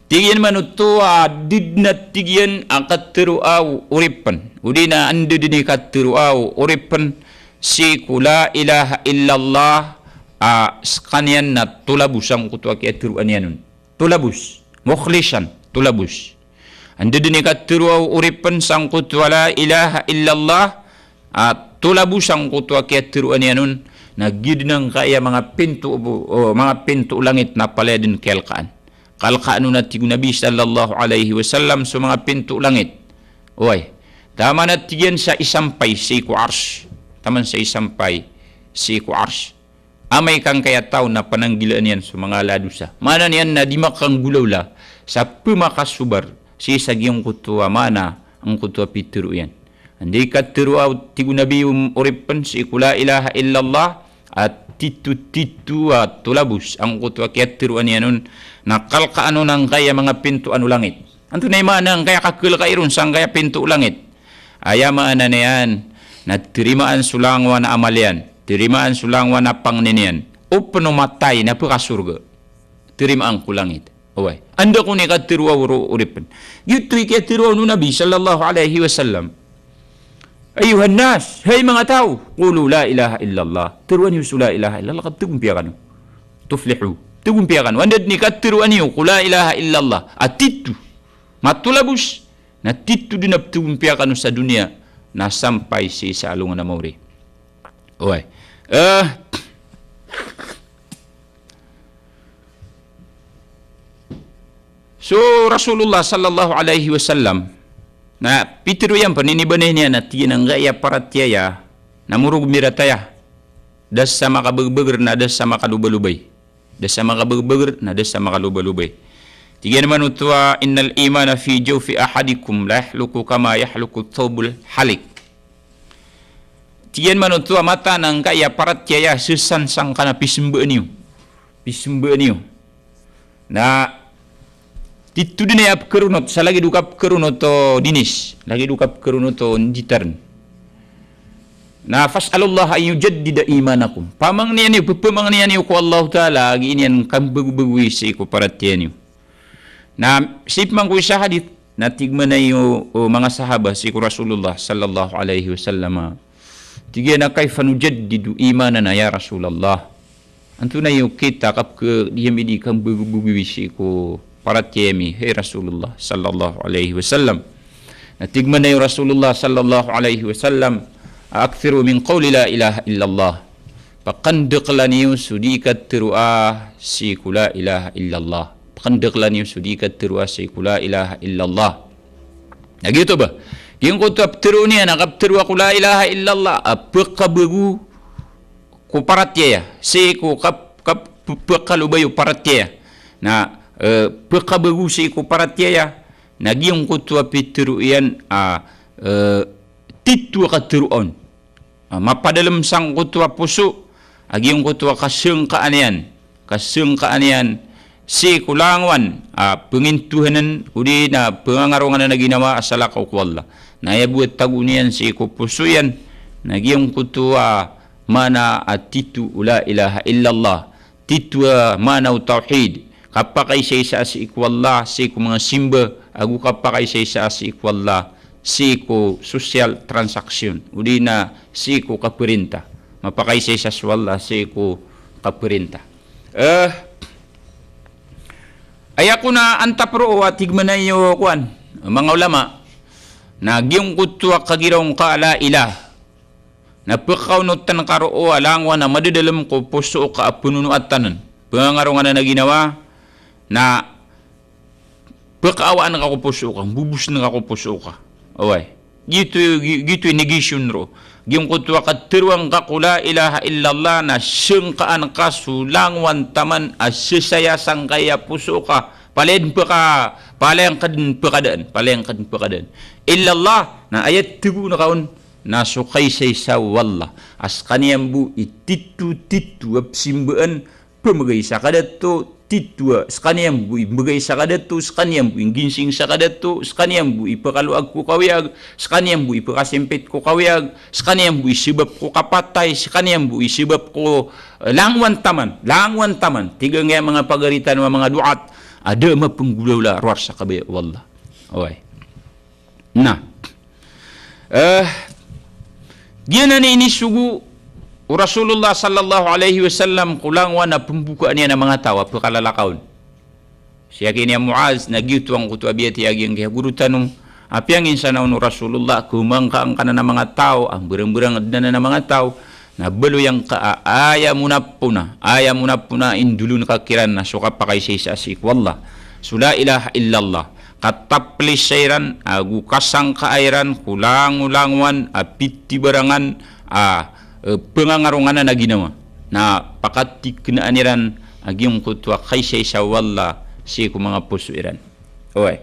tig iyan man oto a da den a tig iyan a katero a o-, oripen. Odi na anda den i katero a o-, oripen sii ko la ilaha illallah, a, skaniyan na tolabos angkoto a kiyateroa niyan on. Tolabos. Mukhlisan. Tolabos. Anda den i katero a o-, oripen sangkoto a la ilaha illallah, a, tolabos angkoto a kiyateroa niyan on, na giya den angkaya manga pinto o bo-, o, manga pinto o langit na palaya den kiyalkaan. Kalkaan on a tig o Nabi sallallahu alayhi wasallam so manga pinto o langit. Oway. Taman a tig iyan sa isampay sii ko Arsh. Taman sa isampay sii ko Arsh. Amay ka angkaya taw na pananggilaan iyan so manga ala a dosa. Maana niyan na di makanggolawla sa pemakasobar sii sa giyangkoto a maana angkoto a pitero iyan. Anda i katero a, tig o Nabi, o-, oripen sii ko la ilaha illallah, a titotito a tolabos angkoto a kiyateroa niyan on, na kalkaan on angkaya manga pintoan o langit. Antonaa i maana angkaya kakalkai ron sangkaya pinto o langit? Aya maana niyan na terimaan so langowan a amal iyan, terimaan so langowan a pangni niyan. Open o mata iyan na pekasorga. Terimaan ko langit. Oway. Anda kon i katero a oro-, oripen? Giyoto i kiyateroa on o Nabi sallallahu alayhi wasallam. Ayyuhan nas, hay manga taw, qulu la ilaha illallah. Teroa niyo so la ilaha illallah, ka tegompiya kano. Tuflihu. Tegompiya kano. Anda den i kateroa niyo ko la ilaha illallah a tito, matolabos, na tito den a petegompiya kano sa doniya, na sampay sii sa alongan a maori. Oway. Eh, So Rasulullah sallallahu alayhi wasallam, na pitero iyan pen, inibanay niyan a tig iyan a angkaya paratiyaya na morog mirataya. Da sa makabegerbeger na da sa makalobalobay. Da sa makabegerbeger na da sa makalobalobay. Tig iyan man oto a, "Innal imana fi jawfi ahadikum la yahluku kama yahluku thawbul halik." Tig iyan man oto a mataan angkaya paratiyaya sesan sangkanan a pisembaan iyo. Pisembaan iyo. Na tito den a pekeronot, sa lagid o kapekeronot o dinis, lagid o kapekeronot o nditaren. Na fas'alullaha an yujaddida imanakum. Pamangnian iyo, pepamangnian iyo ko Allahu Ta'ala a gii niyan kambagobagowi sii ko paratiyaya niyo. Na sii pman ko isa a hadith, na tig mambo o, o manga sahaba sii ko Rasulullah sallallahu alayhi wasallam a, tig iyan a, "Kayfa nujaddidu imanana ya Rasulallah?" Antonaa i okit a kapekediya mi di kambagobagowi sii ko paratiyaya mi, hay Rasulullah sallallahu alayhi wasallam. Na tig mambo o Rasulullah sallallahu alayhi wasallam a, "Akthiru min qawli la ilaha illallah." Pakandakelan iyo so di kateroa sii ko la ilaha illallah. Pakandakelan iyo so di kateroa sii ko la ilaha illallah. Na giyoto ba, giyangkoto a petero niyan a kapetero ko la ilaha illallah a pekabago ko paratiyaya, sii ko kap-, kap-, pe-, pekalobay o paratiyaya. Na, eh, pekabago sii ko paratiyaya, na giyangkoto a petero iyan a, eh, tito a kateroa on. Ah, mapadalem sangkoto a poso, a giyangkoto a kasengkaan iyan. kasengkaan iyan sii ko langowan a pengintohanan odi na pengangaronganan a ginawa a salakaw ko Allah. Na aya bo a tago niyan sii ko poso iyan na giyangkoto a maana a titho o la ilaha illallah, titho a maana o tawhid, kapakaisaisa sii ko Allah sii ko manga simba, ago kapakaisaisa sii ko Allah sii ko social transaction odi na sii ko kaperinta. Mapakaisaisa so Allah sii ko kaperinta. Eh, aya kon a antap roo a tig mambo o kowan, manga ulama, na giyangkoto a kagiraw ngka a la ilaha, na pekaonotan ka roo a langowan a madadalem ko poso ka a penonoatan, pengangaronganan a ginawa, na pekaawaan ka ko poso ka, mbobosen ka ko poso ka. Oway. Giyoto, gi-, giyoto i negation roo. Giyangkoto a kateroa ngka ko la ilaha illallah na sengkaan ka so langowan taman a sesaya sangkai a poso ka. Palaya den peka-, palaya ngka den pekadaan, palaya ngka den pekadaan. Illallah, na aya tegoon ka on na so kaisaisa o Allah. A sekaniyan bo i titho, titho a pesimbaan, pemegay sa kadato, titho a, sekaniyan bo i megay sa kadato, sekaniyan bo i ngginsing sa kadato, sekaniyan bo i pekaloag ko kawiyag, sekaniyan bo i pekasempit ko kawiyag, sekaniyan bo i sebab ko kapatay, sekaniyan bo i sebab ko, eh, langowan taman, langowan taman. Tig angkaya manga pagari tano a manga duat, a da a mapenggolawla rowar sa kabaya o Allah. Oway. Na, eh, giyanan i inisogo o Rasulullah sallallahu alaihi wasallam ko langowan a pembokaan iyan a manga taw a pekalalakaw on. Siyaki niyan Muaz, na giyoto angkoto a biyatiya giyangkaya goro tano a piyanginsanan o Rasulullah, kemangkaangkanan a manga taw, a mberangberang anan a manga taw, na baloy angka a aya monapona, aya monapona a indolon ka kiran na so kapakaisaisa sii ko Allah, so la ilaha illallah. Kataplisa iran ago kasangkaa iran ko langolangowan a pitibarangan a, eh, pengangaronganan a ginawa. Na pakatikenaan iran a giyangkoto a kaisaisa o Allah sii ko manga poso iran. Oway.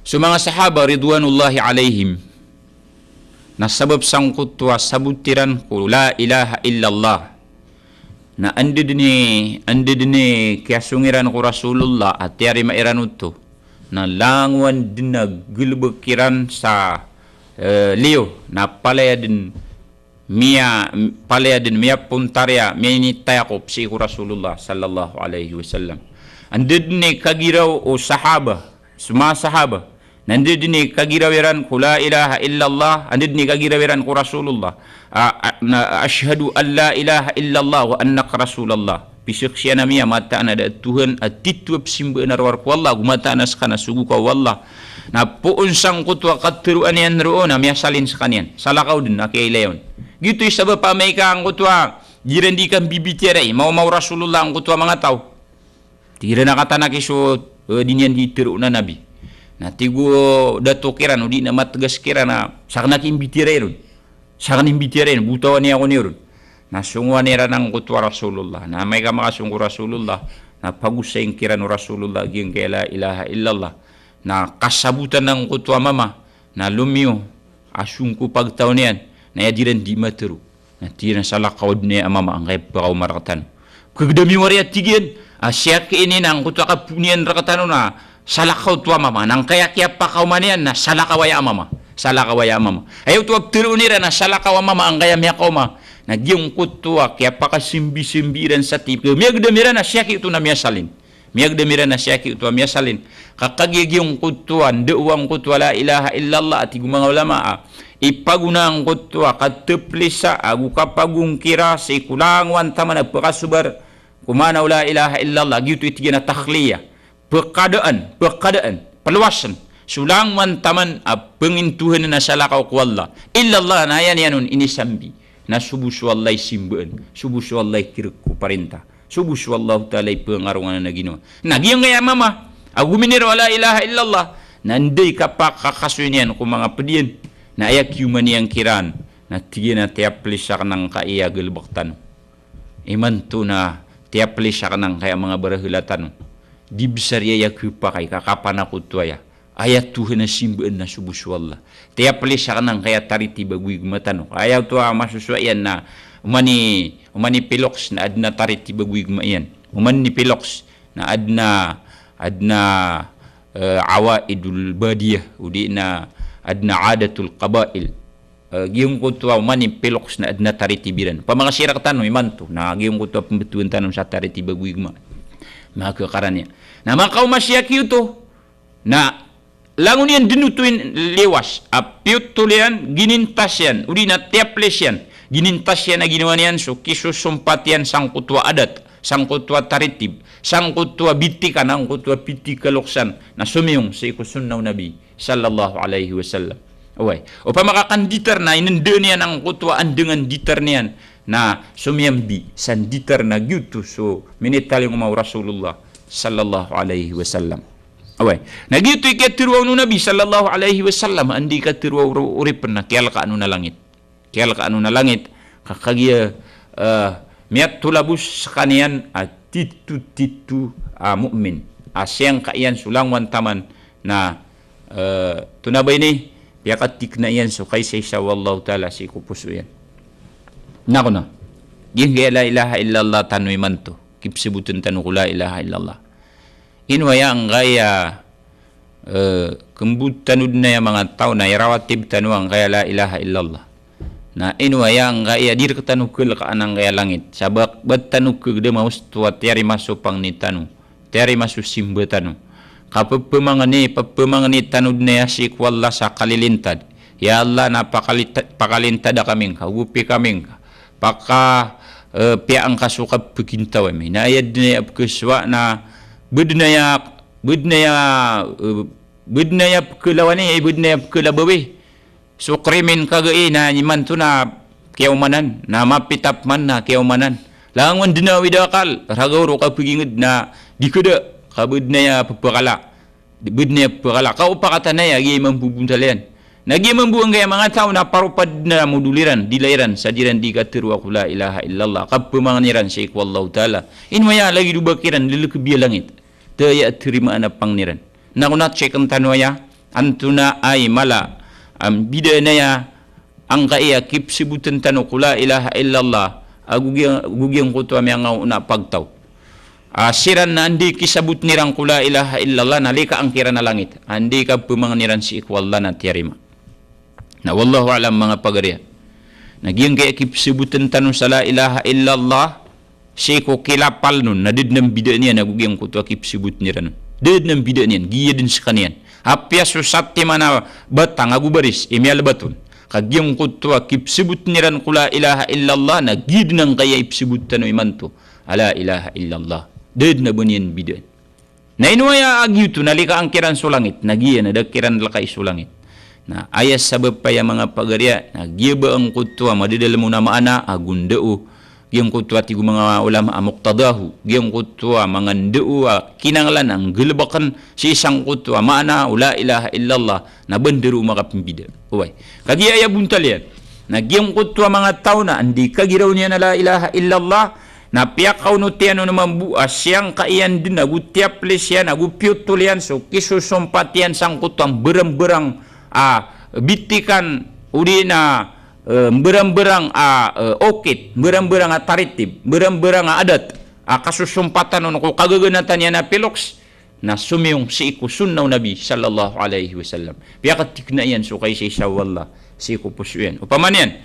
So manga sahaba ridwanullahi alaihim, na sabap sangkoto a sabot iran ko la ilaha illallah, na anda den i, anda den i kiyasong iran ko Rasulullah a tiyarima iran oto, na langowan den a galebek iran sa, eh, liyo, na palaya den miya, palaya den miyapontariya, miyainitayakop sii ko Rasulullah sallallahu alaihi wasallam. Anda den i kagiraw o sahaba, so manga sahaba, na anda den i kagiraw iran ko la ilaha illallah, anda den i kagiraw iran ko Rasulullah. A, a, na, "Ashhadu an la ilaha illallah wa annaka Rasulullah." Pisaksian ami a mataan a da a Tuhan a titho a pesimbaan a rowar ko Allah, ago mataan a seka na sogo ka o Allah. Na poon sangkoto a kateroa niyan roo na miyasalin sekaniyan. Salakaw den a kiyailaya on. Giyoto i sabap a amay ka angkoto a di iran di kambibitiyarai, maoma o Rasulullah angkoto a manga taw. Tig iran a katanaki so, eh, di niyan di tero o Nabi. Na tig o dato kiran, o di na mategas kiran a, saken a kimbitiyarai ron. Saken imbitiyarai ron, botawan iyan ko niyo ron. Na songowan iran angkoto a Rasulullah. Na amay ka makasong ko Rasulullah, na pagosayin kiran o Rasulullah giyangkaya la ilaha illallah. Na kasabotan angkoto a mama, na lomiyo a song ko pagtaw niyan, na aya di iran di matero. Na tig iyan a salakaw den aya a mama angkaya pekaoma rektano. Pekegedami wari a tig iyan a siyaki ini na angkoto a kapoon iyan rektano na salakaw oto a mama. Na angkaya kiyapakaoma niyan na salakaw aya a mama. Salakaw aya a mama. Aya oto a peteroon iran na salakaw a mama angkaya miyakaoma. Na giyangkoto a kiyapakasembisembi iran sa tipe. Miyagedam iran a siyaki oto na miyasalin. Miyagedam iran a siyaki oto a miyasalin. Ka kagiya giyangkoto a ndaowa angkoto a la ilaha illallah a tig o manga ulama a ipagona angkoto a kataplisa ago kapagongkira sii ko langowan taman a pekasobar ko maana o la ilaha illallah, giyoto i tig iyan a takhliya. Pekadaan, pekadaan, pelowasen so langowan taman a pengintohanan a salakaw ko Allah. Illallah, na aya niyan on inisambi na so bo so Allah i simbaan, so bo so Allah i kerek ko parinta. So bo so Allahu Ta'ala i pengaronganan a ginawa. Na giyangkaya mama a gominiraw a la ilaha illallah, na anda i kapakakasoy niyan ko manga ped iyan, na aya kiyoman iyan kiran, na tig iyan a tiyaplisa aken angkaya galebek tano. Imanto na tiyaplisa aken angkaya manga barahela tano. Di besar aya khapakay ka kapanakoto aya. Aya tohan a simbaan na so bo so Allah. Tiyaplis akn angkaya taritib a gowigma tano. Aya oto a masosowa iyan na oman i, oman i piloks na adn a taritib a gowigma iyan. Oman i piloks na adn a, adn a, eh, awaidul badiyah, odi na adn a adatul qabail. Eh, giyangkoto a oman i piloks na adn a taritib iran. Opama ka sii rktano imanto, na giyangkoto a pmbtowan tano sa taritib a gowigma, makakarani. Na makaoma sii a giyoto, na langon iyan dn oto i liwas a piyotol iyan, ginintas iyan, odi na tiyaplis iyan, ginintas iyan a ginawa niyan so kisosompat iyan sangkoto a adat, sangkoto a taritib, sangkoto a bitikan, angkoto a pitikaloksan, na somiyong sii ko sunnah o Nabi sallallahu alaihi wasallam. Oway. Opama ka kanditar na inndaan iyan angkoto a andangan ditar niyan, na somiyambi sa nditar na giyoto so minitalingoma o Rasulullah sallallahu alaihi wasallam. Oway. Na giyoto i kiyatharo o Nabi sallallahu alaihi wasallam, anda i katharo o ri-, oripn na kiyalkaan on a langit. Kiyalkaan on a langit, ka kagiya, eh, miyatolabos skaniyan a titotito a mu'min a siyangka iyan so langowan taman na, eh, tonaa ba ini, piyakatikna iyan so kaisaisa o Allahu Ta'ala sii ko poso iyan. Na kona, giyangkaya la ilaha illallah tano imanto, kipsbotn tano ko la ilaha illallah. Ino aya angkaya, eh, kmbot tano dn aya manga taw na irawatib tano angkaya la ilaha illallah. Na ino aya angkaya di rktano kalkaan angkaya langit. Sabap ba tano kagdama osto a tiyarima so pangni tano, tiyarima so simba tano. Ka pphamangni, pphamangni tano dn aya sii ko Allah sa kalilintad. Ya Allah, na pakalita-, pakalintad kami ngka, gopi kami ngka. Paka, eh, piya angka so kapkintaw ami. Na aya dn aya pkhasowa na ba dn aya, ba dn aya, eh, ba dn aya pkhalawani, eh, ba dn aya pkhalabawi. So krimin kagai na imanto na kiyaomanan, na mapitap man na kiyaomanan. Langon dn a awid a akal, ragaw ro kapagingd na di khada, ka ba dn aya pphakala. Ba dn aya pphakala. Ka opakatan aya, giya i mambo bontal iyan. Na giya mambo angkaya manga taw na paropa dn a modol iran, dila iran, sa di ran di katharo ko la ilaha illallah. Ka pphamangni ran sii ko Allahu Ta'ala. Ino aya lagid o ba kiran llkb a langit. Da aya tarimaan a pangni ran. Na kona check tano aya, antonaa i mala a mbidaan aya angkaya kipsbotn tano ko la ilaha illallah, ago giya, ago giyangkoto a miyangaona a pagtaw. Ah, siran na anda i kisabotan iran ko la ilaha illallah na likaan kiran a langit. Anda i kaphamangni ran sii ko Allah na tiyarima. Na wallahu a'lam, manga pagariya. Na giyangkaya kipsbotn tano sa la ilaha illallah, sii ko kilapal on, na da dn a mbidaan iyan ago giyangkoto a kipsbotn iran on. Da dn a mbidaan iyan, giya dn skaniyan. Apiya so satiman a batang ago baris i miyalbat on, ka giyangkoto a kipsbotn iran ko la ilaha illallah, na giya dn angkaya ipsbot tano imanto a la ilaha illallah. Da dn a ba niyan mbidaan. Na ino aya a giyoto na likaan kiran so langit, na giya na da kiran lkai so langit. Na aya sabap aya, manga pagariya, na giya ba angkoto a madadalm on a maana ago ndao, giyangkoto a tig o manga ulama a muqtadahu, giyangkoto a manga ndao a kinanglan a nggalbkn sii sangkoto a maana o la ilaha illallah, na ba ndao makapmbida. Oway. Kagiya aya bontal iyan na giyangkoto a manga taw na anda i kagiraw niyan a la ilaha illallah, na piyakaonot iyan on mambo a siyangka iyan dn ago tiyaplis iyan ago piyotol iyan so kisosompat iyan sangkoto a mbarambarang a bitikan odi na, eh, mbarambarang a, eh, okit, mbarambarang a taritib, mbarambarang a adat a kasosompatan on ko kagaganatan iyan a piloks, na somiyong sii ko sunnah o Nabi sallallahu alaihi wasallam. Piyakatikna iyan so kaisaisa o Allah sii ko poso iyan. Opama niyan,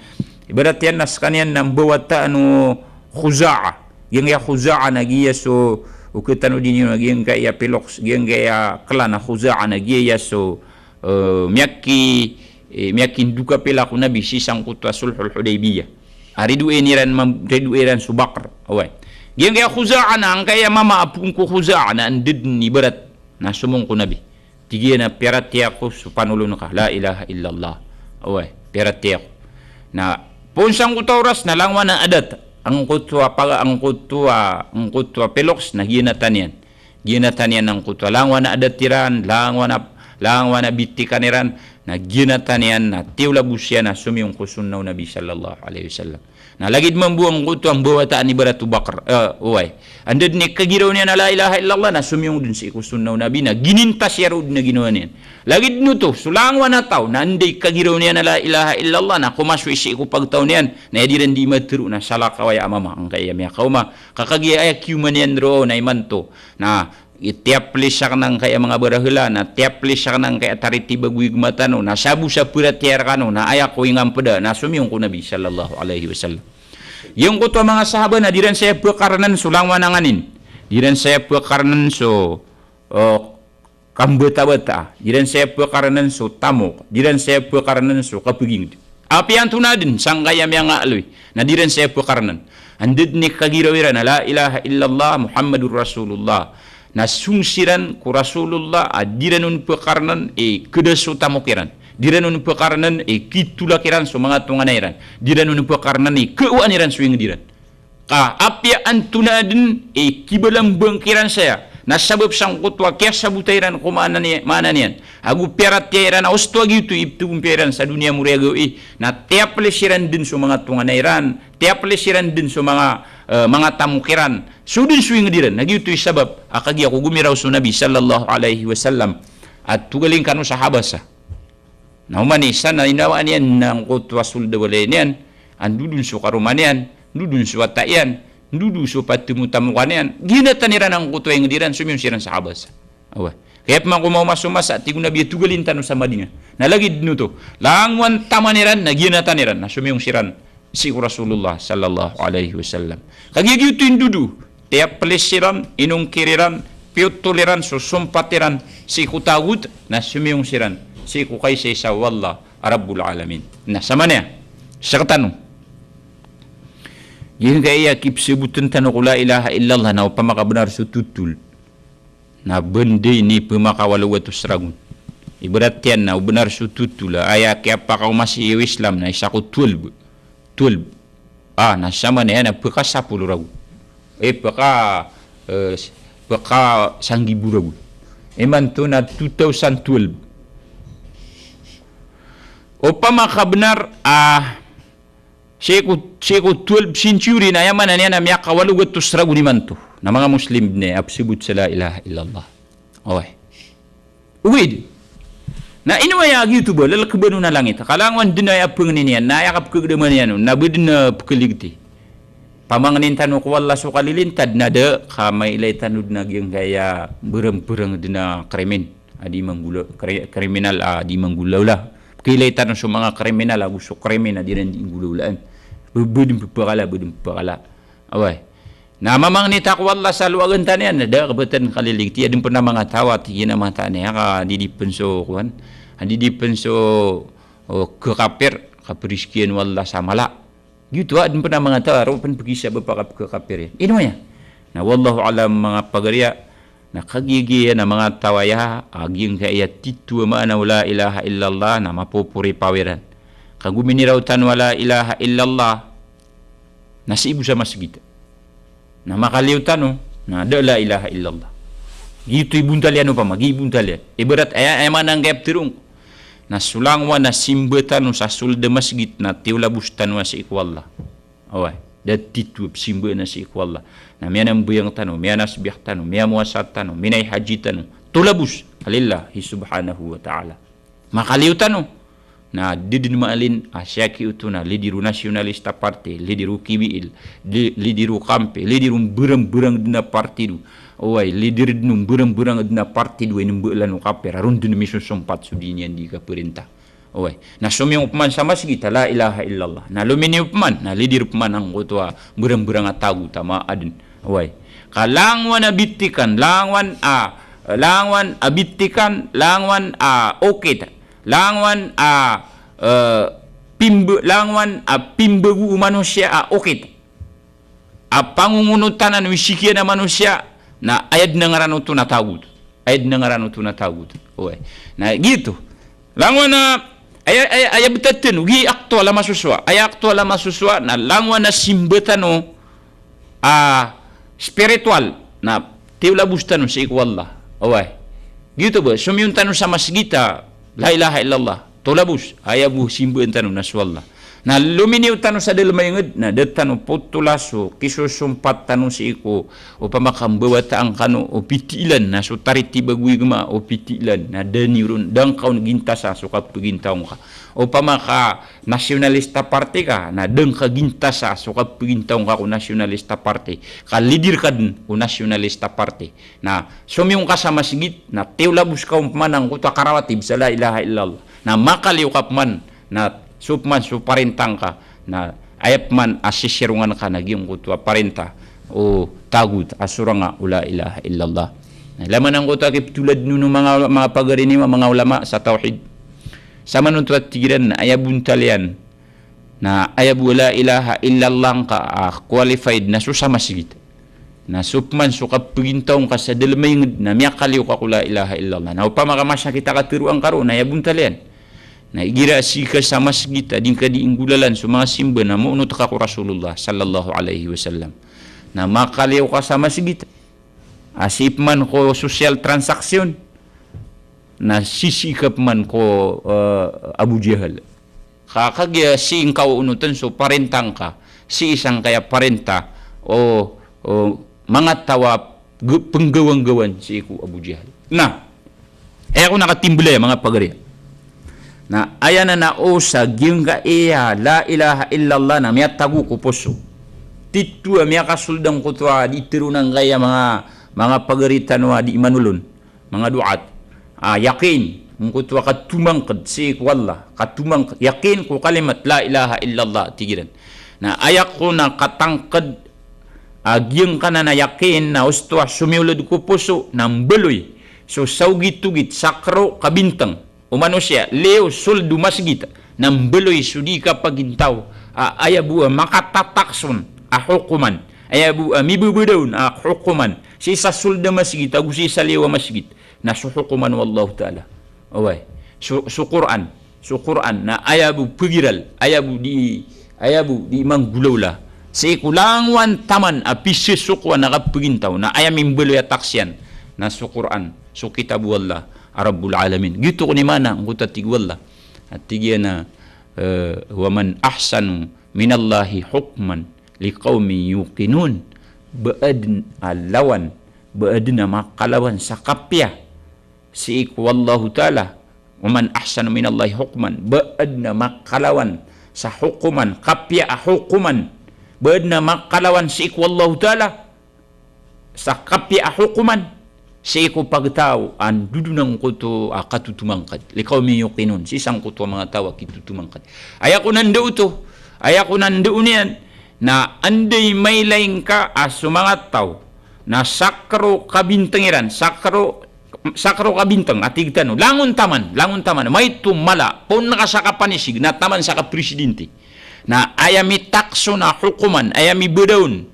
ibarat iyan na skaniyan na mbawataan o Khuza'ah. Giyangkaya Khuza'ah na giya so, o khatano dn iyo na giyangkaya piloks, giyangkaya klan a Khuza'ah na giya so, eh, miyaki, eh, miyakindoka pila ko Nabi sii sangkoto a Sulhul Hudaybiyah. A ridoay niran mam-, ridoay iran so Bakr. Oway. Giyangkaya Khuza'ah na angkaya mama a poon ko Khuza'ah na anda dn ibarat na somong ko Nabi. Tig iyan a piyaratiyaya ko so panolon ka, la ilaha illallah. Oway, piyaratiyaya ko. Na poon sangkoto a oras na langowan a adat angkoto a paga-, angkoto a, angkoto a piloks na giyanatan iyan. Giyanatan iyan angkoto a langowan a adat iran, langowan a, Langowan a bitikan iran, na giyanatan iyan, na tiyo labos iyan a somiyong ko sunnah o Nabi sallallahu alaihi wasallam. Na lagid mambo angkoto a mbawataan ibarat o Bakr, eh, oway. Anda den i kagiraw niyan a la ilaha illallah, na somiyong den sii ko sunnah o Nabi, na ginintas iyan roo den a ginawa niyan. Lagid den oto, so langowan a taw, na anda i kagiraw niyan a la ilaha illallah, na komasoy sii ko pagtaw niyan, na aya diran di matero, na salakaw aya a mama angkaya miyakaoma. Ka kagiya aya kiyoman iyan roo, na imanto, na i tiyaplis akn angkaya manga barahela, na tiyaplis akn angkaya tariti bago i gma tano, na sabo sa paratiyaya rekano, na aya ko ingampeda, na somiyong ko Nabi sallallahu alaihi wasallam. Giyangkoto a manga sahaba na di ran saya pekaranen so langowan a nganin. Di ran saya pekaranen so, eh, kambatabata. Di ran saya pekaranen so tamok. Di ran saya pekaranen so kapeginged. Apiya antonaa den sangkaya miyangaaloy, na di ran saya pekaranen. Anda den i kagiraw iran a la ilaha illallah Muhammadur Rasulullah. Na song siran ko Rasulullah a di ran on pekaranen i keda so tamok iran. Di ran on pekaranen i kitolak iran so manga tonganay ran. Di ran on pekaranen i kewaan iran so inged iran. Ka apiya antonaa den i kibalambang kiran saya, na sabap sangkoto a kiyasabota iran ko maana ni-, maana niyan, ago piyaratiyaya iran a osto a giyoto i ipetogompiya iran sa doniya mori a gawii, na tiyaplis iran den so manga tonganay ran, tiyaplis iran den so manga, eh, manga tamok iran, so den so inged iran. Na giyoto i sabap a kagiya ko gomiraw so Nabi sallallahu alaihi wasallam a togalin kano sa Habasa. Na oman i isa na inawaan iyan na angkoto a sold a walay niyan, a ndodon so karoma niyan, ndodon so wata iyan, ndodo so patemotamokan iyan, giyanatan iran angkoto a inged iran, somiyong siran sa Habasa. Awa. Kaya pman ko maoma so masa, tig o Nabi a togalin tano sa Madina. Na lagid den oto, langowan taman iran, na giyanatan iran, na somiyong siran sii ko Rasulullah sallallahu alaihi wasallam. Kagiya giyoto i ndodo, tiyaplis iran, inongkir iran, piyotol iran so sompat iran sii ko tawagot, na somiyong siran sii ko kaisaisa o Allah a Rabbul Alamin. Na samanaya, sektano. Giyangkaya kipesaboten tano ko la ilaha illallah na opama ka benar so totol. Na bendey ni pemakawalo gatos ragon. Ibarat iyan na o benar so totol a aya kiyapakaoma sii o Islam na isa ko twelve. Twelve. Ah, na samanaya na pekasapolo ragon. Eh, peka, eh, pekasanggibo ragon. Imanto na two thousand twelve. Opama ka benar, ah, sii ko, sii ko twelve century na aya maana niyan na miyakawalo gatos ragon imanto. Na manga Muslim den a pesabot sa la ilaha illallah. Oway. Ogaid. Na ino aya giyoto ba, lalek ba on a langit. Ka langowan den aya pengnin iyan, na aya kapekegedama niyan on, na ba den a pekeligti. Pamangnin tano ko Allah so kalilintad, na da, ka mailay tano den a giyangkaya berembereng den a krimin. A di manggula, kri-, kriminal a di manggolawla. Kailay tano so manga kriminal ago so krimin a di ran di nggolawlaan. Ba den pepakala, ba den pepakala. Away. Na mamangni ta ko Allah sa lowagan tano iyan, na da ka ba tano kaliligti, aden pen a manga taw a tig iyan a mataan iyan ka di di pen so kowan. A di di pen so, o, kekapir, ka perizkian o Allah sa mala. Giyoto a, aden pen a manga taw a roo pen pekisabap a kapekekapir iyan. Ino aya? Na wallahu a'lam manga pagari a, na kagiya giya na manga taw aya, a giyangkaya tito a maana o la ilaha illallah, na mapoporipaw iran. Ka gominiraw tano a la ilaha illallah, na sii bo sa masgit. Na makaliyo tano, na da la ilaha illallah. Giyoto i bontal iyan opama, giya i bontal iyan. Ibarat aya, aya maana angkaya petero ngka. Na so langowan a simba tano sa sold a masgit na tiyolabos tano a sii ko Allah. Away, da tito a pesimbaan a sii ko Allah. Na miyanambayang tano, miyanasbih tano, miyamowasa tano, minaihaji tano. Tolabos, lillahi subhanahu wa ta'ala. Makaliyo tano. Na di den maalin a siyaki oto na leader o nationalista party, leader o K B L, le-, leader o kampi, leader o mberembereng den a partido. Oway, leader den o mberembereng den a partido a inembaalan o kapir a ron den misosompat so di niyan di kaperintah. Oway. Na somiyong opman sa masgit a la ilaha illallah. Na lominiyo opman, na leader opman angkoto a mberembereng a tawagot a maaden. Oway. Ka langowan a bitikan, langowan a, langowan a bitikan, langowan a okit. Langowan a, eh, pimbe-, langowan a pimbago o manosiya a okit. A pangongonotan o isikiyan a manosiya, na aya den a ngaran oto na tawagot. Aya den a ngaran oto na tawagot. Oway. Na giyoto. Langowan a, aya, aya, aya betat tano, giya aktual a masosowa. Aya aktual a masosowa, na langowan a simba tano, a spiritual, na tiyolabos tano sii ko Allah. Oway. Giyoto ba, somiyon tano sa masgit a la ilaha illallah, tolabos, aya bo simbaan tano na so Allah. Na lominiyo tano sa dalem a inged, na da tano potola so kisosompat tano sii ko, opama ka mbawataan kano o pitiilan, na so taritib ago igma o pitiilan, na da niyo ron, da ngka on gintasa so kapegintaw ngka. Opama ka nationalista party ka, na da ngka gintasa so kapegintaw ngka ko nationalista party. Ka leader ka den o nationalista party. Na somiyon ka sa masgit, na tiyolabos ka on peman angkoto a karawatib sa la ilaha illallah. Na makaliyo ka peman, na so peman so parinta ngka, na aya peman a sisirongan ka na giyangkoto a parinta o tagot a sorang a o la ilaha illallah. Na ilay man angkoto a kipetolad nono manga, manga pagari niyo a manga ulama sa tawhid. Samanoto a tig iran na aya bontal iyan, na aya bo la ilaha illallah ngka a qualified na so sa masgit. Na so peman so kapegintaw ngka sa dalem a inged na miyakaliyo ka ko la ilaha illallah. Na opama ka masakit a kateroa ngka roo na aya bontal iyan. Na igira sii ka sa masgit a di ngka di inggolalan so manga simba na moonot ka ko Rasulullah sallallahu alaihi wasallam. Na makaliyo ka sa masgit a sii peman ko social transaction, na sisii ka peman ko, eh, Abu Jahal. Ka, kagiya sii ngka onoten so parinta ngka, sii sangkaya parinta o, o manga taw a ge-, penggawanggawan sii ko Abu Jahal. Na aya ko na katimbela aya manga pagari. Na aya na na o sa giyangkaya la ilaha illallah na miyatago ko poso. Tito a miyakasold angkoto a di teroon angkaya manga, manga pagari tano a di imanolon, manga duat. A, yakin, angkoto a katomangked sii ko Allah, katomangked, yakin ko kalimat la ilaha illallah, tig iran. Na aya ko na katangked a giyangkanan a yakin na osto a somiyold ko poso na mbaloy so sawgitogit, sakero, kabinteng o manosiya, liyo sold o masgit, na mbaloy so di kapagintaw a aya bo a makatatakson a hokoman, aya bo a mibebeda on a hokoman sii sa sold a masgit ago sii sa liyo a masgit, na so hokoman o Allahu Ta'ala. Oway. So, so Qur'an. So Qur'an. Na aya bo pegiral. Aya bo di, aya bo di manggolawla sii ko langowan taman a pisesokowan a kapegintaw. Na aya mimbaloy a taksiyan na so Qur'an. So kitab o Allah a Rabbul Alamin. Giyoto kon i maana angkoto a tig o Allah. A tig iyan a, eh, "Wa man ahsanu minallahi hukman liqawmin yuqinun." Ba aden a lawan, ba aden a makalawan sa kapiya sii ko Allahu Ta'ala. "Wa man ahsanu minallahi hukman." Ba aden a makalawan sa hokoman, kapiya a hokoman. Ba aden a makalawan sii ko Allahu Ta'ala sa kapiya a hokoman sii ko pagtaw a ndodon angkoto a katotomangked. "Liqawmin yuqinun." Sii sangkoto a manga taw a kitotomangked. Aya ko na ndao oto, aya ko na ndao niyan, na anda i mailay ngka a so manga taw na sakero kabinteng iran, sakero, sakero kabinteng a tig tano. Langon taman, langon taman. Maito mala, poon ka sa kapanisig, na taman sa kapresidente. Na aya mitakson a hokoman, aya mibeda on,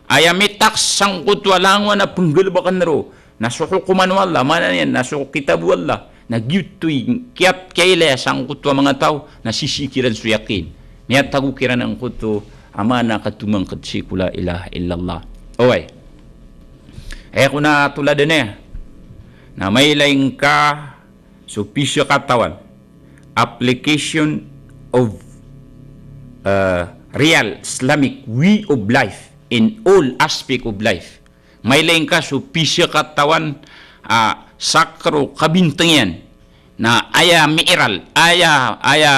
aya mitaks sangkoto a langowan a penggalebeken roo na so hokoman o Allah, maana niyan na so kitab o Allah, na giyoto i kiyap-, kiyailaya sangkoto a manga taw na sisii kiran so yakin. Miyatago kiran angkoto a maana a katomangked sii ko la ilaha illallah. Oway. Aya ko na toladan iyan. Na mailay ngka so pisakatawan, application of, uh, real Islamic way of life in all aspect of life. Mailay ngka so pisakatawan a sakero kabinteng iyan na aya miiral, aya, aya,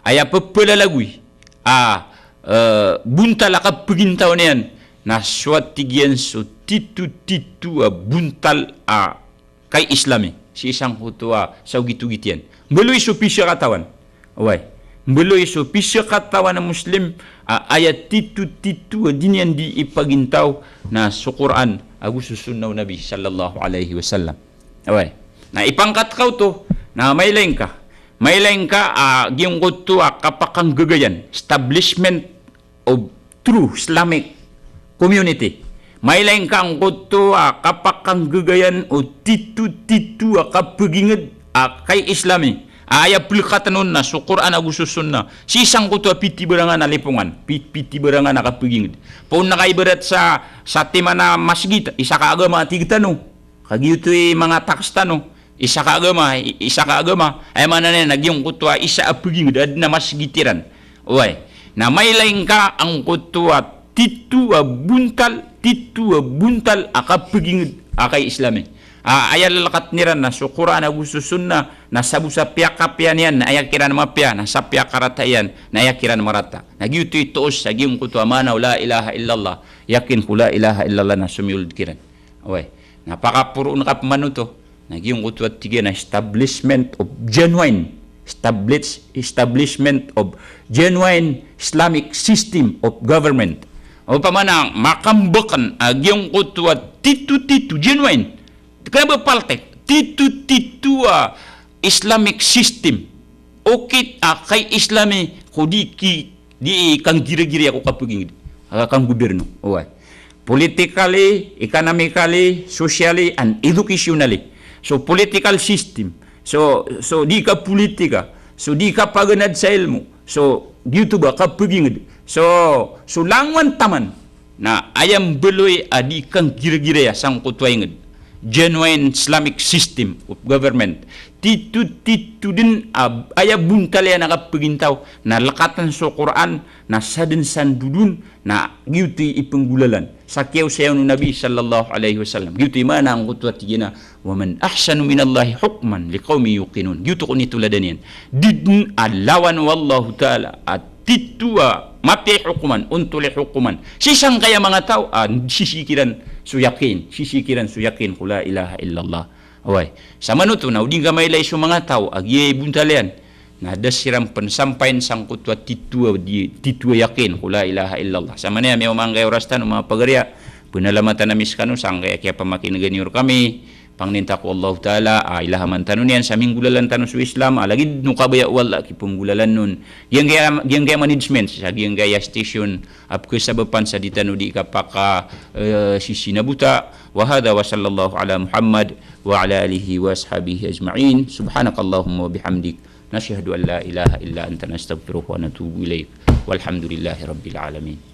aya pepelalagoy a, eh, bontal a kapegintaw niyan na so a tig iyan so tito-tito a bontal a kai-Islami sii sangkoto a sawgitogit iyan. Mbaloy so pisakatawan. Oway. Mbaloy so pisakatawan a Muslim a aya tito-tito a di niyan di ipagintaw na so Qur'an ago so sunnah o Nabi sallallahu alaihi wasallam. Oway. Na ipangkat ka oto, na mailay ngka. Mailay ngka a giyangkoto a kapakanggagayan, establishment of true Islamic community. Mailay ngka angkoto a kapakanggagayan o tito-tito a kapeginged a kai-Islami. A aya pelekatan on na so Qur'an ago so sunnah. Sii sangkoto a pitibarangan a lipongan, pi-, pitibarangan a kapeginged. Poon ka ibarat sa, sa timan a masgit, isa ka agama a tig tano. Kagiyoto i manga taks tano. isa ka agama, i-, isa ka agama, aya maana niyan na giyangkoto a isa a pagingd, adn a masgit iran. Oway. Na mailay ngka angkoto a titho a bontal, titho a bontal a kapagingd a kai-Islami. A, aya lalakatn iran na so Qur'an ago so Sunnah, na sabo sa piyakapiya niyan, na aya kiran mapiya, na sa piyakarata iyan, na aya kiran marata. Na giyoto i toos sa giyangkoto a maana o la ilaha illallah. Yakin ko la ilaha illallah na somiyolod kiran. Oway. Na pakaporoon ka pman oto. Na giyangkoto a tig iyan a establishment of genuine, establish-, establishment of genuine Islamic system of government. Opama na makambakn a giyangkoto a titho-titho, genuine. Kna ba paltek, titho-titho a Islamic system. Okit a kai-Islami ko di ki di kanggiragiray ko kapagingd, a, kanggoberno. Oway. Politically, economically, socially, and educationally. So, political system. So, so di kapolitika. So, di kapaganad sa ilmo. So, giyoto ba kapagingd. So, so langowan taman. Na aya mbaloy a di kanggiragiray a sangkoto a ingd. Genuine Islamic system of government. Titho-titho dn a, aya bontal iyan a kapagintaw. Na lakatn so Qur'an, na sadn sandodon, na giyoto i ipnggolalan. Sa kiyaosay on o Nabi sallallahu alaihi wasallam. Giyoto i maana angkoto a tig iyan a, "Wa man ahsanu minallahi hukman liqaumin yuqinun." Giyoto kon i toladan iyan. Di dn a lawan o Allahu Ta'ala a titho a mapiya i hokman, ontol i hokman. Sii sangkaya manga taw a sisii kiran so yakin, sisii kiran so yakin ko la ilaha illallah. Oway. Samanoto na o di ngka mailay so manga taw a giyai bontal iyan. Na da siran pn sampayn sangkoto a titho a di, titho a yakin ko la ilaha illallah. Samanaya miyaoma angkaya oras tano, manga pagariya, pnalamatan ami skano sangkaya kiyapamakin'gan iyo rkami. Pangnin ta ko Allahu Ta'ala a ilahaman tano niyan sa minggolalan tano so Islam, a lagid o kabaya o Allah a kipnggolalan on. Giyangkaya, giyangkaya management sa giyangkaya station a pkhasabapan sa di tano di kapaka, eh, sisinabota. Wa hadha wa sallallahu ala Muhammad wa ala alihi wa ashabihi ajma'in. Subhanakallahumma wa bihamdik. Nashhadu an la ilaha illa anta, nastaghfiruka wa natubu ilaik. Walhamdulillahi rabbil alamin.